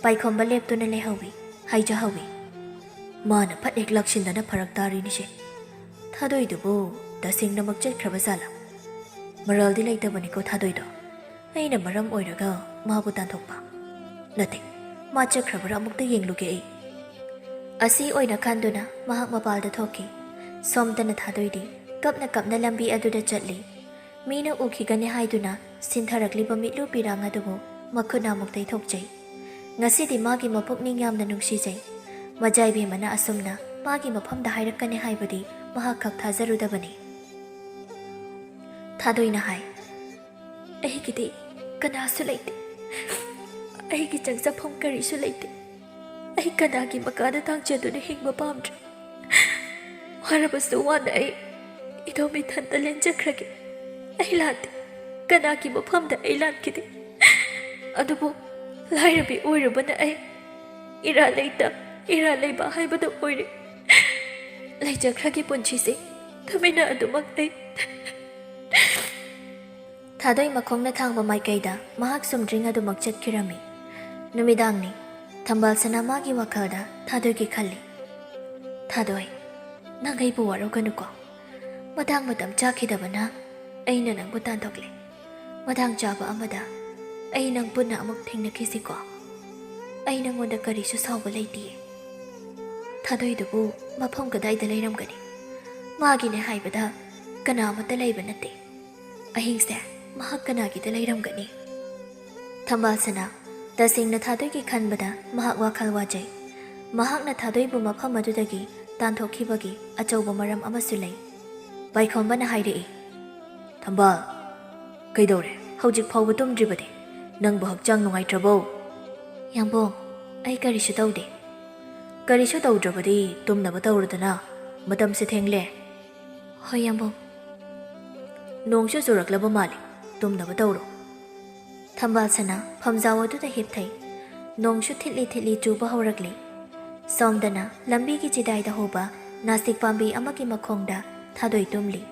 ꯄꯥꯏꯈꯣꯝꯕ ꯂꯦꯞꯇꯨꯅ ꯂꯩꯍꯧꯋꯤ꯫ ꯍꯥꯏꯖꯍꯧꯋꯤ, "ꯃꯥꯅ ꯐꯠ ꯍꯦꯛ ꯂꯥꯛꯁꯤꯟꯗꯅ ꯐꯔꯛ ꯇꯥꯔꯤꯅꯤꯁꯦ꯫ ꯊꯥꯗꯣꯏꯗꯨꯕꯨ ꯇꯁꯦꯡꯅꯃꯛ ꯆꯠꯈ꯭ꯔꯕ ꯖꯥꯠꯂꯥ? ꯃꯔꯜꯗꯤ ꯂꯩꯇꯕꯅꯤꯀꯣ ꯊꯥꯗꯣꯏꯗꯣ꯫ ꯑꯩꯅ ꯃꯔꯝ ꯑꯣꯏꯔꯒ ꯃꯥꯕꯨ ꯇꯥꯟꯊꯣꯛꯄ? ꯅꯠꯇꯦ, ꯃꯥ ꯆꯠꯈ꯭ꯔꯕ꯭ꯔꯥ ꯑꯃꯨꯛꯇ ꯌꯦꯡꯂꯨꯒꯦ ꯑꯩ꯫" ꯑꯁꯤ ꯑꯣꯏꯅ ꯈꯟꯗꯨꯅ ꯃꯍꯥꯛ ꯃꯄꯥꯜꯗ ꯊꯣꯛꯈꯤ꯫ ꯁꯣꯝꯗꯅ ꯊꯥꯗꯣꯏꯗꯤ ꯀꯞꯅ ꯀꯞꯅ ꯂꯝꯕꯤ ꯑꯗꯨꯗ ꯆꯠꯂꯤ꯫ ꯃꯤꯅ ꯎꯈꯤꯒꯅꯤ ꯍꯥꯏꯗꯨꯅ ꯁꯤꯟꯊꯔꯛꯂꯤꯕ ꯃꯤꯠꯂꯨ ꯄꯤꯔꯥꯡ ꯑꯗꯨꯕꯨ ꯃꯈꯨꯠꯅ ꯑꯃꯨꯛ ꯇꯩꯊꯣꯛꯆꯩ꯫ ꯉꯁꯤꯗꯤ ꯃꯥꯒꯤ ꯃꯄꯨꯛꯅꯤꯡ ꯌꯥꯝꯅ ꯅꯨꯡꯁꯤꯖꯩ꯫ ꯃꯖꯥ ꯏꯕꯦꯝꯃꯅ ꯑꯁꯨꯝꯅ ꯃꯥꯒꯤ ꯃꯐꯝꯗ ꯍꯥꯏꯔꯛꯀꯅꯤ ꯍꯥꯏꯕꯗꯤ ꯃꯍꯥꯛ ꯈꯛ ꯊꯥꯖꯔꯨꯗꯕꯅꯤ꯫ ꯊꯥꯗꯣꯏꯅ ꯍꯥꯏ, "ꯑꯩꯒꯤꯗꯤ ꯀꯅꯥꯁꯨ ꯂꯩꯇꯦ꯫ ꯑꯩꯒꯤ ꯆꯪꯖꯐꯝ ꯀꯔꯤꯁꯨ ꯂꯩꯇꯦ꯫ ꯑꯩ ꯀꯅꯥꯒꯤ ꯃꯈꯥꯗ ꯇꯥꯡꯖꯗꯨꯅ ꯍꯤꯡꯕ ꯄꯥꯝꯗ꯭ꯔꯦ꯫ ꯋꯥꯔꯕꯁꯨ ꯋꯥꯅ ꯑꯩ ꯏꯇꯣꯝ ꯏꯊꯟꯇ ꯂꯦꯟꯖꯈ꯭ꯔꯒꯦ꯫ ꯑꯩ ꯂꯥꯟꯗꯦ꯫ ꯀꯅꯥꯒꯤ ꯃꯐꯝꯗ ꯑꯩ ꯂꯥꯟꯈꯤꯗꯦ? ꯑꯗꯨꯕꯨ ꯂꯥꯏꯔꯕꯤ ꯑꯣꯏꯔꯨꯕꯅ ꯑꯩ ꯏꯔꯥ ꯂꯩꯇ, ꯏꯔꯥ ꯂꯩꯕ ꯍꯥꯏꯕꯗꯨ ꯑꯣꯏꯔꯦ꯫ ꯂꯩꯖꯈ꯭ꯔꯒꯦ ꯄꯨꯟꯁꯤꯁꯦ ꯇꯨꯃꯤꯟꯅ ꯑꯗꯨꯃꯛ ꯑꯩ ꯊꯥꯗꯣꯏ ꯃꯈꯣꯡꯅ ꯊꯥꯡꯕ ꯃꯥꯏꯀꯩꯗ ꯃꯍꯥꯛ ꯆꯨꯝꯗ꯭ꯔꯤꯡ ꯑꯗꯨꯃꯛ ꯆꯠꯈꯤꯔꯝꯃꯤ꯫ ꯅꯨꯃꯤꯗꯥꯡꯅꯤ꯫ ꯊꯝꯕꯥꯜ ꯁꯅꯥ ꯃꯥꯒꯤ ꯋꯥꯈꯜꯗ ꯊꯥꯗꯣꯏꯒꯤ ꯈꯜꯂꯤ꯫ "ꯊꯥꯗꯣꯏ, ꯅꯪ ꯑꯩꯕꯨ ꯋꯥꯔꯧꯒꯅꯨꯀꯣ꯫ ꯃꯇꯥꯡ ꯃꯇꯝ ꯆꯥꯈꯤꯗꯕꯅ ꯑꯩꯅ ꯅꯪꯕꯨ ꯇꯥꯟꯊꯣꯛꯂꯦ꯫ ꯃꯇꯥꯡ ꯆꯥꯕ ꯑꯃꯗ ꯑꯩ ꯅꯪ ꯄꯨꯟꯅ ꯑꯃꯨꯛ ꯊꯦꯡꯅꯈꯤꯁꯤꯀꯣ꯫ ꯑꯩ ꯅꯪꯉꯣꯟꯗ ꯀꯔꯤꯁꯨ ꯁꯥꯎꯕ ꯂꯩꯇꯤꯌꯦ꯫" ꯊꯥꯗꯣꯏꯗꯨꯕꯨ ꯃꯐꯝ ꯀꯗꯥꯏꯗ ꯂꯩꯔꯝꯒꯅꯤ? ꯃꯥꯒꯤꯅꯦ ꯍꯥꯏꯕꯗ ꯀꯅꯥ ꯑꯃꯠꯇ ꯂꯩꯕ ꯅꯠꯇꯦ꯫ ꯑꯍꯤꯡꯁꯦ ꯃꯍꯥꯛ ꯀꯅꯥꯒꯤꯗ ꯂꯩꯔꯝꯒꯅꯤ? ꯊꯝꯕꯥꯜ ꯁꯅꯥ, ꯇꯁꯦꯡꯅ ꯊꯥꯗꯣꯏꯒꯤ ꯈꯟꯕꯗ ꯃꯍꯥꯛ ꯋꯥꯈꯜ ꯋꯥꯖꯩ꯫ ꯃꯍꯥꯛꯅ ꯊꯥꯗꯣꯏꯕꯨ ꯃꯐꯝ ꯑꯗꯨꯗꯒꯤ ꯇꯥꯟꯊꯣꯛꯈꯤꯕꯒꯤ ꯑꯆꯧꯕ ꯃꯔꯝ ꯑꯃꯁꯨ ꯂꯩ꯫ ꯄꯥꯏꯈꯣꯝꯕꯅ ꯍꯥꯏꯔꯛꯏ, "ꯊꯝꯕꯥꯜ, ꯀꯩꯗꯧꯔꯦ? ꯍꯧꯖꯤꯛ ꯐꯥꯎꯕ ꯇꯨꯝꯗ꯭ꯔꯤꯕꯗꯤ? ꯅꯪꯕꯨ ꯍꯛꯆꯥꯡ ꯅꯨꯡꯉꯥꯏꯇ꯭ꯔꯕꯣ?" "ꯌꯥꯝꯕꯣꯡ, ꯑꯩ ꯀꯔꯤꯁꯨ ꯇꯧꯗꯦ꯫" "ꯀꯔꯤꯁꯨ ꯇꯧꯗ꯭ꯔꯕꯗꯤ ꯇꯨꯝꯅꯕ ꯇꯧꯔꯨꯗꯅ꯫ ꯃꯇꯝꯁꯦ ꯊꯦꯡꯂꯦ꯫" "ꯍꯣꯏ, ꯌꯥꯝꯕꯣꯡ꯫" "ꯅꯣꯡꯁꯨ ꯆꯨꯔꯛꯂꯕ ꯃꯥꯜꯂꯤ꯫ ꯇꯨꯝꯅꯕ ꯇꯧꯔꯣ꯫" ꯊꯝꯕꯥꯜ ꯁꯅꯥ ꯐꯝꯖꯥꯎ ꯑꯗꯨꯗ ꯍꯤꯞꯊꯩ꯫ ꯅꯣꯡꯁꯨ ꯊꯤꯠꯂꯤ ꯊꯤꯠꯂꯤ ꯆꯨꯕ ꯍꯧꯔꯛꯂꯤ꯫ ꯁꯣꯝꯗꯅ ꯂꯝꯕꯤꯒꯤ ꯆꯤꯗꯥꯏꯗ ꯍꯧꯕ ꯅꯥꯁꯤꯛ ꯄꯥꯝꯕꯤ ꯑꯃꯒꯤ ꯃꯈꯣꯡꯗ ꯊꯥꯗꯣꯏ ꯇꯨꯝꯂꯤ꯫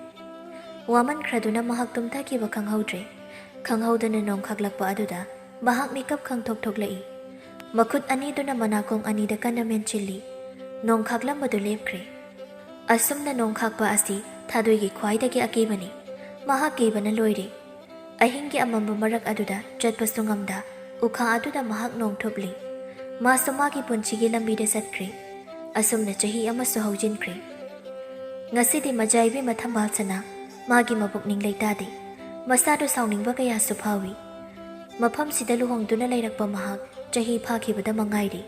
ꯋꯥꯃꯟꯈ꯭ꯔꯗꯨꯅ ꯃꯍꯥꯛ ꯇꯨꯝꯊꯈꯤꯕ ꯈꯪꯍꯧꯗ꯭ꯔꯦ꯫ ꯈꯪꯍꯧꯗꯅ ꯅꯣꯡ ꯈꯥꯛꯂꯛꯄ ꯑꯗꯨꯗ ꯃꯍꯥꯛ ꯃꯤꯀꯞ ꯈꯪꯊꯣꯛ ꯊꯣꯛꯂꯛꯏ꯫ ꯃꯈꯨꯠ ꯑꯅꯤꯗꯨꯅ ꯃꯅꯥꯀꯣꯡ ꯑꯅꯤꯗ ꯀꯟꯅ ꯃꯦꯟꯁꯤꯜꯂꯤ꯫ ꯅꯣꯡ ꯈꯥꯛꯂꯝꯕꯗꯨ ꯂꯦꯞꯈ꯭ꯔꯦ꯫ ꯑꯁꯨꯝꯅ ꯅꯣꯡ ꯈꯥꯛꯄ ꯑꯁꯤ ꯊꯥꯗꯣꯏꯒꯤ ꯈ꯭ꯋꯥꯏꯗꯒꯤ ꯑꯀꯤꯕꯅꯤ꯫ ꯃꯍꯥꯛ ꯀꯤꯕꯅ ꯂꯣꯏꯔꯦ꯫ ꯑꯍꯤꯡꯒꯤ ꯑꯃꯝꯕ ꯃꯔꯛ ꯑꯗꯨꯗ ꯆꯠꯄꯁꯨ ꯉꯝꯗ ꯎꯈꯥ ꯑꯗꯨꯗ ꯃꯍꯥꯛ ꯅꯣꯡ ꯊꯨꯞꯂꯤ꯫ ꯃꯥꯁꯨ ꯃꯥꯒꯤ ꯄꯨꯟꯁꯤꯒꯤ ꯂꯝꯕꯤꯗ ꯆꯠꯈ꯭ꯔꯦ꯫ ꯑꯁꯨꯝꯅ ꯆꯍꯤ ꯑꯃꯁꯨ ꯍꯧꯖꯤꯟꯈ꯭ꯔꯦ꯫ ꯉꯁꯤꯗꯤ ꯃꯖꯥ ꯏꯕꯦꯝꯃ ꯊꯝꯕꯥꯜ ꯁꯅꯥ ꯃꯥꯒꯤ ꯃꯄꯨꯛꯅꯤꯡ ꯂꯩꯇꯥꯗꯦ꯫ ꯃꯁꯥꯗꯨ ꯁꯥꯎꯅꯤꯡꯕ ꯀꯌꯥꯁꯨ ꯐꯥꯎꯏ꯫ ꯃꯐꯝꯁꯤꯗ ꯂꯨꯍꯣꯡꯗꯨꯅ ꯂꯩꯔꯛꯄ ꯃꯍꯥꯛ ꯆꯍꯤ ꯐꯥꯈꯤꯕꯗ ꯃꯉꯥꯏꯔꯤ꯫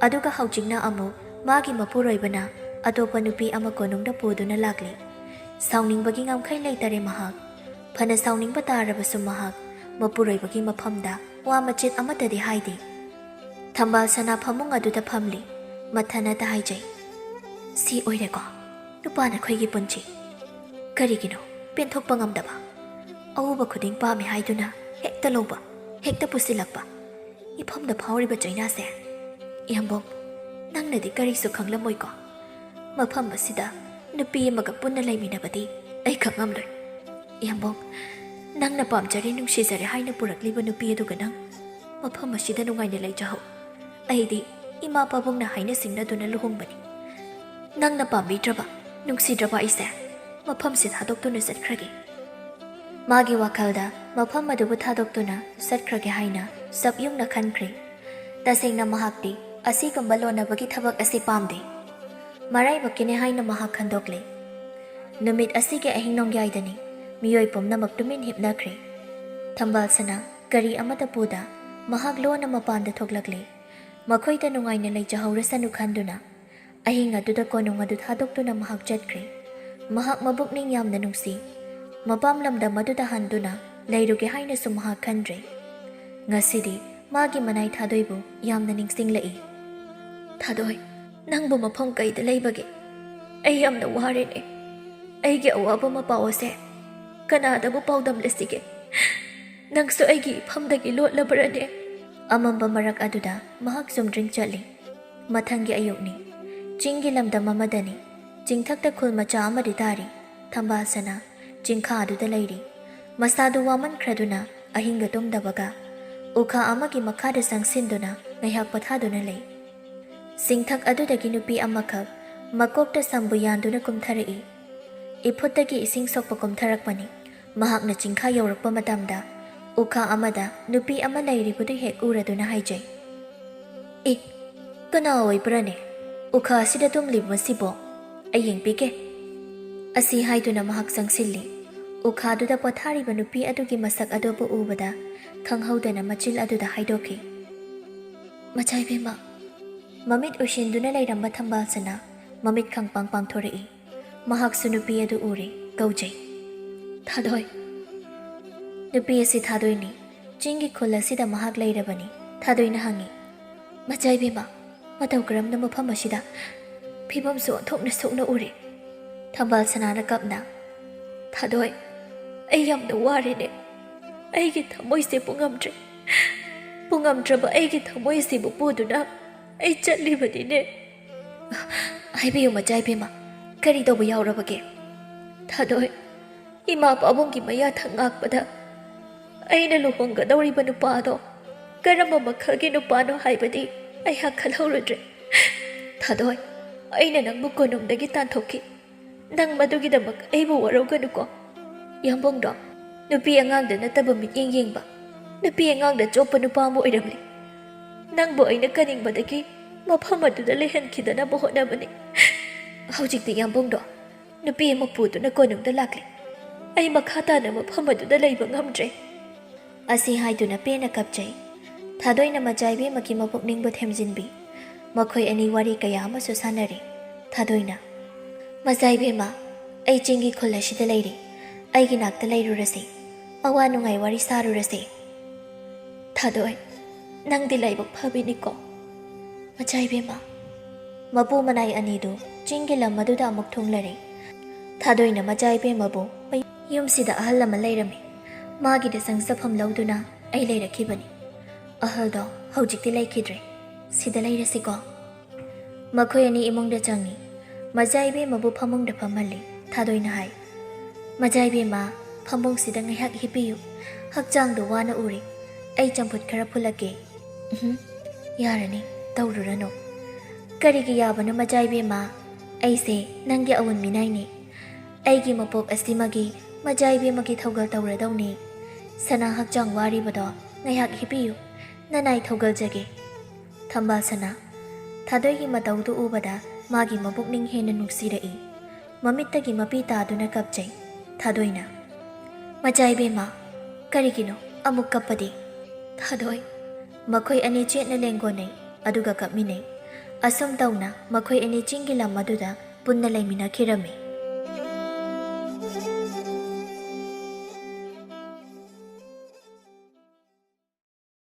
ꯑꯗꯨꯒ ꯍꯧꯖꯤꯛꯅ ꯑꯃꯨꯛ ꯃꯥꯒꯤ ꯃꯄꯨꯔꯣꯏꯕꯅ ꯑꯇꯣꯞꯄ ꯅꯨꯄꯤ ꯑꯃ ꯀꯣꯅꯨꯡꯗ ꯄꯨꯗꯨꯅ ꯂꯥꯛꯂꯤ꯫ ꯁꯥꯎꯅꯤꯡꯕꯒꯤ ꯉꯝꯈꯩ ꯂꯩꯇꯔꯦ ꯃꯍꯥꯛ꯫ ꯐꯅ ꯁꯥꯎꯅꯤꯡꯕ ꯇꯥꯔꯕꯁꯨ ꯃꯍꯥꯛ ꯃꯄꯨꯔꯣꯏꯕꯒꯤ ꯃꯐꯝꯗ ꯋꯥ ꯃꯆꯦꯠ ꯑꯃꯠꯇꯗꯤ ꯍꯥꯏꯗꯦ꯫ ꯊꯝꯕꯥꯜ ꯁꯅꯥ ꯐꯃꯨꯡ ꯑꯗꯨꯗ ꯐꯝꯂꯤ꯫ ꯃꯊꯟꯇ ꯍꯥꯏꯖꯩ, "ꯁꯤ ꯑꯣꯏꯔꯦꯀꯣ ꯅꯨꯄꯥ ꯅꯈꯣꯏꯒꯤ ꯄꯨꯟꯁꯤ꯫ ꯀꯔꯤꯒꯤꯅꯣ ꯄꯦꯟꯊꯣꯛꯄ ꯉꯝꯗꯕ? ꯑꯎꯕ ꯈꯨꯗꯤꯡ ꯄꯥꯝꯃꯤ ꯍꯥꯏꯗꯨꯅ ꯍꯦꯛꯇ ꯂꯧꯕ, ꯍꯦꯛꯇ ꯄꯨꯁꯤꯜꯂꯛꯄ꯫ ꯏꯐꯝꯗ ꯐꯥꯎꯔꯤꯕ ꯆꯩꯅꯥꯁꯦ꯫ ꯏꯌꯥꯝꯕꯣꯝ, ꯅꯪꯅꯗꯤ ꯀꯔꯤꯁꯨ ꯈꯪꯂꯝꯃꯣꯏꯀꯣ꯫ ꯃꯐꯝ ꯑꯁꯤꯗ ꯅꯨꯄꯤ ꯑꯃꯒ ꯄꯨꯟꯅ ꯂꯩꯃꯤꯟꯅꯕꯗꯤ ꯑꯩ ꯈꯪꯉꯝꯂꯣꯏ꯫ ꯏꯌꯥꯝꯕꯣꯝ, ꯅꯪꯅ ꯄꯥꯝꯖꯔꯦ, ꯅꯨꯡꯁꯤꯖꯔꯦ ꯍꯥꯏꯅ ꯄꯨꯔꯛꯂꯤꯕ ꯅꯨꯄꯤ ꯑꯗꯨꯒ ꯅꯪ ꯃꯐꯝ ꯑꯁꯤꯗ ꯅꯨꯡꯉꯥꯏꯅ ꯂꯩꯖꯍꯧ꯫ ꯑꯩꯗꯤ ꯏꯃꯥ ꯄꯥꯕꯨꯡꯅ ꯍꯥꯏꯅ ꯁꯤꯡꯅꯗꯨꯅ ꯂꯨꯍꯣꯡꯕꯅꯤ꯫ ꯅꯪꯅ ꯄꯥꯝꯕꯤꯗ꯭ꯔꯕ, ꯅꯨꯡꯁꯤꯗ꯭ꯔꯕ ꯑꯩꯁꯦ ꯃꯐꯝꯁꯤ ꯊꯥꯗꯣꯛꯇꯨꯅ ꯆꯠꯈ꯭ꯔꯒꯦ꯫ ꯃꯥꯒꯤ ꯋꯥꯈꯜꯗ ꯃꯐꯝ ꯑꯗꯨꯕꯨ ꯊꯥꯗꯣꯛꯇꯨꯅ ꯆꯠꯈ꯭ꯔꯒꯦ ꯍꯥꯏꯅ ꯆꯞ ꯌꯨꯡꯅ ꯈꯟꯈ꯭ꯔꯦ꯫ ꯇꯁꯦꯡꯅ ꯃꯍꯥꯛꯇꯤ ꯑꯁꯤꯒꯨꯝꯕ ꯂꯣꯟꯅꯕꯒꯤ ꯊꯕꯛ ꯑꯁꯤ ꯄꯥꯝꯗꯦ꯫ ꯃꯔꯥꯏꯕꯛꯀꯤꯅꯦ ꯍꯥꯏꯅ ꯃꯍꯥꯛ ꯈꯟꯗꯣꯛꯂꯦ꯫ ꯅꯨꯃꯤꯠ ꯑꯁꯤꯒꯤ ꯑꯍꯤꯡ ꯅꯣꯡꯌꯥꯏꯗꯅꯤ꯫ ꯃꯤꯑꯣꯏ ꯄꯨꯝꯅꯃꯛ ꯇꯨꯃꯤꯟ ꯍꯤꯞꯅꯈ꯭ꯔꯦ꯫ ꯊꯝꯕꯥꯜ ꯁꯅꯥ ꯒꯥꯔꯤ ꯑꯃꯗ ꯄꯨꯗ ꯃꯍꯥꯛ ꯂꯣꯟꯅ ꯃꯄꯥꯟꯗ ꯊꯣꯛꯂꯛꯂꯦ꯫ ꯃꯈꯣꯏꯗ ꯅꯨꯡꯉꯥꯏꯅ ꯂꯩꯖꯍꯧꯔꯁꯅꯨ ꯈꯟꯗꯨꯅ ꯑꯍꯤꯡ ꯑꯗꯨꯗ ꯀꯣꯅꯨꯡ ꯑꯗꯨ ꯊꯥꯗꯣꯛꯇꯨꯅ ꯃꯍꯥꯛ ꯆꯠꯈ꯭ꯔꯦ꯫ ꯃꯍꯥꯛ ꯃꯕꯨꯛꯅꯤꯡ ꯌꯥꯝꯅ ꯅꯨꯡꯁꯤ꯫ ꯃꯄꯥꯝ ꯂꯝꯗꯝ ꯑꯗꯨꯗ ꯍꯟꯗꯨꯅ ꯂꯩꯔꯨꯒꯦ ꯍꯥꯏꯅꯁꯨ ꯃꯍꯥꯛ ꯈꯟꯗ꯭ꯔꯦ꯫ ꯉꯁꯤꯗꯤ ꯃꯥꯒꯤ ꯃꯅꯥꯏ ꯊꯥꯗꯣꯏꯕꯨ ꯌꯥꯝꯅ ꯅꯤꯡꯁꯤꯡꯂꯛꯏ꯫ "ꯊꯥꯗꯣꯏ, ꯅꯪꯕꯨ ꯃꯐꯝ ꯀꯩꯗ ꯂꯩꯕꯒꯦ? ꯑꯩ ꯌꯥꯝꯅ ꯋꯥꯔꯦꯅꯦ꯫ ꯑꯩꯒꯤ ꯑꯋꯥꯕ ꯃꯄꯥꯎ ꯑꯁꯦ ꯀꯅꯥꯗꯕꯨ ꯄꯥꯎꯗꯝꯂꯁꯤꯒꯦ? ꯅꯪꯁꯨ ꯑꯩꯒꯤ ꯏꯐꯝꯗꯒꯤ ꯂꯣꯠꯂꯕ꯭ꯔꯅꯦ?" ꯑꯃꯝꯕ ꯃꯔꯛ ꯑꯗꯨꯗ ꯃꯍꯥꯛ ꯆꯨꯝꯗ꯭ꯔꯤꯡ ꯆꯠꯂꯤ꯫ ꯃꯊꯪꯒꯤ ꯑꯌꯨꯛꯅꯤ꯫ ꯆꯤꯡꯒꯤ ꯂꯝꯗꯝ ꯑꯃꯗꯅꯤ꯫ ꯆꯤꯡꯊꯛꯇ ꯈꯨꯜ ꯃꯆꯥ ꯑꯃꯗꯤ ꯇꯥꯔꯤ꯫ ꯊꯝꯕꯥꯜ ꯁꯅꯥ ꯆꯤꯡꯈꯥ ꯑꯗꯨꯗ ꯂꯩꯔꯤ꯫ ꯃꯁꯥꯗꯨ ꯋꯥꯃꯟꯈ꯭ꯔꯗꯨꯅ ꯑꯍꯤꯡꯒ ꯇꯨꯝꯗꯕꯒ ꯎꯈꯥ ꯑꯃꯒꯤ ꯃꯈꯥꯗ ꯆꯪꯁꯤꯟꯗꯨꯅ ꯉꯥꯏꯍꯥꯛ ꯄꯣꯊꯥꯗꯨꯅ ꯂꯩ꯫ ꯆꯤꯡꯊꯛ ꯑꯗꯨꯗꯒꯤ ꯅꯨꯄꯤ ꯑꯃꯈꯛ ꯃꯀꯣꯛꯇ ꯁꯝꯕꯨ ꯌꯥꯟꯗꯨꯅ ꯀꯨꯝꯊꯔꯛꯏ꯫ ꯏꯐꯨꯠꯇꯒꯤ ꯏꯁꯤꯡ ꯁꯣꯛꯄ ꯀꯨꯝꯊꯔꯛꯄꯅꯤ꯫ ꯃꯍꯥꯛꯅ ꯆꯤꯡꯈꯥ ꯌꯧꯔꯛꯄ ꯃꯇꯝꯗ ꯎꯈꯥ ꯑꯃꯗ ꯅꯨꯄꯤ ꯑꯃ ꯂꯩꯔꯤꯕꯗꯨ ꯍꯦꯛ ꯎꯔꯗꯨꯅ ꯍꯥꯏꯖꯩ, "ꯑꯦ, ꯀꯅꯥ ꯑꯣꯏꯕ꯭ꯔꯅꯦ? ꯎꯈꯥ ꯑꯁꯤꯗ ꯇꯨꯝꯂꯤꯕ ꯃꯁꯤꯕꯣ? ꯑꯩ ꯌꯦꯡꯕꯤꯒꯦ꯫" ꯑꯁꯤ ꯍꯥꯏꯗꯨꯅ ꯃꯍꯥꯛ ꯆꯪꯁꯤꯜꯂꯤ꯫ ꯎꯈꯥꯗꯨꯗ ꯄꯣꯊꯥꯔꯤꯕ ꯅꯨꯄꯤ ꯑꯗꯨꯒꯤ ꯃꯁꯛ ꯑꯗꯨꯕꯨ ꯎꯕꯗ ꯈꯪꯍꯧꯗꯅ ꯃꯆꯤꯜ ꯑꯗꯨꯗ ꯍꯥꯏꯗꯣꯛꯈꯤ꯫ "ꯃꯆꯥ ꯏꯕꯦꯝꯃ!" ꯃꯃꯤꯠ ꯎꯏꯁꯤꯟꯗꯨꯅ ꯂꯩꯔꯝꯕ ꯊꯝꯕꯥꯜ ꯁꯅꯥ ꯃꯃꯤꯠ ꯈꯪꯄꯥꯡ ꯄꯥꯡꯊꯣꯔꯛꯏ꯫ ꯃꯍꯥꯛꯁꯨ ꯅꯨꯄꯤ ꯑꯗꯨ ꯎꯔꯦ, ꯀꯧꯖꯩ, "ꯊꯥꯗꯣꯏ!" ꯅꯨꯄꯤ ꯑꯁꯤ ꯊꯥꯗꯣꯏꯅꯤ꯫ ꯆꯤꯡꯒꯤ ꯈꯨꯜ ꯑꯁꯤꯗ ꯃꯍꯥꯛ ꯂꯩꯔꯕꯅꯤ꯫ ꯊꯥꯗꯣꯏꯅ ꯍꯪꯉꯤ, "ꯃꯆꯥ ꯏꯕꯦꯝꯃ, ꯃꯇꯧ ꯀꯔꯝꯅ ꯃꯐꯝ ꯑꯁꯤꯗ? ꯐꯤꯕꯝꯁꯨ ꯑꯣꯟꯊꯣꯛꯅ ꯁꯣꯛꯅ ꯎꯔꯦ꯫" ꯊꯝꯕꯥꯜ ꯁꯅꯥꯅ ꯀꯞꯅ, "ꯊꯥꯗꯣꯏ, ꯑꯩ ꯌꯥꯝꯅ ꯋꯥꯔꯦꯅꯦ꯫ ꯑꯩꯒꯤ ꯊꯃꯣꯏꯁꯦ ꯄꯨꯡꯉꯝꯗ꯭ꯔꯦ꯫ ꯄꯨꯡꯉꯝꯗ꯭ꯔꯕ ꯑꯩꯒꯤ ꯊꯃꯣꯏꯁꯤꯕꯨ ꯄꯨꯗꯨꯅ ꯑꯩ ꯆꯠꯂꯤꯕꯅꯤꯅꯦ꯫" "ꯍꯥꯏꯕꯤꯌꯨ ꯃꯆꯥ ꯏꯕꯦꯝꯃ, ꯀꯔꯤ ꯇꯧꯕ ꯌꯥꯎꯔꯕꯒꯦ?" "ꯊꯥꯗꯣꯏ, ꯏꯃꯥ ꯄꯥꯕꯨꯡꯒꯤ ꯃꯌꯥ ꯊꯛ ꯉꯥꯛꯄꯗ ꯑꯩꯅ ꯂꯨꯍꯣꯡꯒꯗꯧꯔꯤꯕ ꯅꯨꯄꯥ ꯑꯗꯣ ꯀꯔꯝꯕ ꯃꯈꯜꯒꯤ ꯅꯨꯄꯥꯅꯣ ꯍꯥꯏꯕꯗꯤ ꯑꯩꯍꯥꯛ ꯈꯜꯍꯧꯔꯨꯗ꯭ꯔꯦ꯫ ꯊꯥꯗꯣꯏ, ꯑꯩꯅ ꯅꯪꯕꯨ ꯀꯣꯅꯨꯡꯗꯒꯤ ꯇꯥꯟꯊꯣꯛꯈꯤ꯫ ꯅꯪ ꯃꯗꯨꯒꯤꯗꯃꯛ ꯑꯩꯕꯨ ꯋꯥꯔꯧꯒꯅꯨꯀꯣ꯫ ꯌꯥꯝꯕꯨꯡꯗꯣ ꯅꯨꯄꯤ ꯑꯉꯥꯡꯗ ꯅꯠꯇꯕ ꯃꯤꯠꯌꯦꯡ ꯌꯦꯡꯕ, ꯅꯨꯄꯤ ꯑꯉꯥꯡꯗ ꯆꯣꯞꯄ ꯅꯨꯄꯥ ꯑꯃ ꯑꯣꯏꯔꯝꯂꯦ꯫ ꯅꯪꯕꯨ ꯑꯩꯅ ꯀꯅꯤꯡꯕꯗꯒꯤ ꯃꯐꯝ ꯑꯗꯨꯗ ꯂꯩꯍꯟꯈꯤꯗꯅꯕ ꯍꯣꯠꯅꯕꯅꯤ꯫ ꯍꯧꯖꯤꯛꯇꯤ ꯌꯥꯝꯕꯨꯡꯗꯣ ꯅꯨꯄꯤ ꯑꯃ ꯄꯨꯗꯨꯅ ꯀꯣꯅꯨꯡꯗ ꯂꯥꯛꯂꯦ꯫ ꯑꯩ ꯃꯈꯥ ꯇꯥꯅ ꯃꯐꯝ ꯑꯗꯨꯗ ꯂꯩꯕ ꯉꯝꯗ꯭ꯔꯦ꯫ ꯑꯁꯤ ꯍꯥꯏꯗꯨꯅ ꯄꯦꯟꯅ ꯀꯞꯆꯩ꯫ ꯊꯥꯗꯣꯏꯅ ꯃꯆꯥ ꯏꯕꯦꯝꯃꯒꯤ ꯃꯄꯨꯛꯅꯤꯡꯕꯨ ꯊꯦꯝꯖꯤꯟꯕꯤ꯫ ꯃꯈꯣꯏ ꯑꯅꯤ ꯋꯥꯔꯤ ꯀꯌꯥ ꯑꯃꯁꯨ ꯁꯥꯟꯅꯔꯤ꯫ ꯊꯥꯗꯣꯏꯅ, "ꯃꯆꯥ ꯏꯕꯦꯝꯃ, ꯑꯩ ꯆꯤꯡꯒꯤ ꯈꯨꯜ ꯑꯁꯤꯗ ꯂꯩꯔꯤ꯫ ꯑꯩꯒꯤ ꯅꯥꯛꯇ ꯂꯩꯔꯨꯔꯁꯤ꯫ ꯑꯋꯥ ꯅꯨꯡꯉꯥꯏ ꯋꯥꯔꯤ ꯁꯥꯔꯨꯔꯁꯤ꯫" "ꯊꯥꯗꯣꯏ, ꯅꯪꯗꯤ ꯂꯥꯏꯕꯛ ꯐꯕꯤꯅꯤꯀꯣ꯫ ꯃꯆꯥ ꯏꯕꯦꯝꯃ꯫" ꯃꯄꯨ ꯃꯅꯥꯏ ꯑꯅꯤꯗꯨ ꯆꯤꯡꯒꯤ ꯂꯝ ꯑꯗꯨꯗ ꯑꯃꯨꯛ ꯊꯨꯡꯂꯔꯦ꯫ ꯊꯥꯗꯣꯏꯅ ꯃꯆꯥ ꯏꯕꯦꯝꯃꯕꯨ ꯃꯌꯨꯝꯁꯤꯗ ꯑꯍꯜ ꯑꯃ ꯂꯩꯔꯝꯃꯤ꯫ ꯃꯥꯒꯤꯗ ꯆꯪꯖꯐꯝ ꯂꯧꯗꯨꯅ ꯑꯩ ꯂꯩꯔꯛꯈꯤꯕꯅꯤ꯫ ꯑꯍꯜꯗꯣ ꯍꯧꯖꯤꯛꯇꯤ ꯂꯩꯈꯤꯗ꯭ꯔꯦ꯫ ꯁꯤꯗ ꯂꯩꯔꯁꯤꯀꯣ꯫ ꯃꯈꯣꯏ ꯑꯅꯤ ꯏꯃꯨꯡꯗ ꯆꯪꯉꯤ꯫ ꯃꯆꯥ ꯏꯕꯦꯝꯃꯕꯨ ꯐꯃꯨꯡꯗ ꯐꯝꯍꯜꯂꯤ꯫ ꯊꯥꯗꯣꯏꯅ ꯍꯥꯏ, "ꯃꯆꯥ ꯏꯕꯦꯝꯃ, ꯐꯃꯨꯡꯁꯤꯗ ꯉꯥꯏꯍꯥꯛ ꯍꯤꯞꯄꯤꯌꯨ꯫ ꯍꯛꯆꯥꯡꯗꯣ ꯋꯥꯅ ꯎꯔꯦ꯫ ꯑꯩ ꯆꯝꯐꯨꯠ ꯈꯔ ꯐꯨꯠꯂꯛꯀꯦ꯫" "ꯎꯝꯍꯨꯝ, ꯌꯥꯔꯅꯤ, ꯇꯧꯔꯨꯔꯅꯨ꯫" "ꯀꯔꯤꯒꯤ ꯌꯥꯕꯅꯣ ꯃꯆꯥ ꯏꯕꯦꯝꯃ? ꯑꯩꯁꯦ ꯅꯪꯒꯤ ꯑꯋꯨꯟ ꯃꯤꯅꯥꯏꯅꯦ꯫ ꯑꯩꯒꯤ ꯃꯄꯣꯛ ꯑꯁꯤꯃꯒꯤ ꯃꯆꯥ ꯏꯕꯦꯝꯃꯒꯤ ꯊꯧꯒꯜ ꯇꯧꯔꯗꯧꯅꯤ꯫ ꯁꯅꯥ ꯍꯛꯆꯥꯡ ꯋꯥꯔꯤꯕꯗꯣ ꯉꯥꯏꯍꯥꯛ ꯍꯤꯞꯄꯤꯌꯨ꯫ ꯅꯅꯥꯏ ꯊꯧꯒꯜꯖꯒꯦ꯫" ꯊꯝꯕꯥꯜ ꯁꯅꯥ꯫ ꯊꯥꯗꯣꯏꯒꯤ ꯃꯇꯧꯗꯨ ꯎꯕꯗ ꯃꯥꯒꯤ ꯃꯄꯨꯛꯅꯤꯡ ꯍꯦꯟꯅ ꯅꯨꯡꯁꯤꯔꯛꯏ꯫ ꯃꯃꯤꯠꯇꯒꯤ ꯃꯄꯤ ꯇꯥꯗꯨꯅ ꯀꯞꯆꯩ꯫ ꯊꯥꯗꯣꯏꯅ, "ꯃꯆꯥ ꯏꯕꯦꯝꯃ, ꯀꯔꯤꯒꯤꯅꯣ ꯑꯃꯨꯛ ꯀꯞꯄꯗꯤ?" ꯊꯥꯗꯣꯏ꯫ ꯃꯈꯣꯏ ꯑꯅꯤ ꯆꯦꯠꯅ ꯂꯦꯡꯒꯣꯟꯅꯩ, ꯑꯗꯨꯒ ꯀꯞꯃꯤꯟꯅꯩ꯫ ꯑꯁꯨꯝ ꯇꯧꯅ ꯃꯈꯣꯏ ꯑꯅꯤ ꯆꯤꯡꯒꯤ ꯂꯝ ꯑꯗꯨꯗ ꯄꯨꯟꯅ ꯂꯩꯃꯤꯟꯅꯈꯤꯔꯝꯃꯤ꯫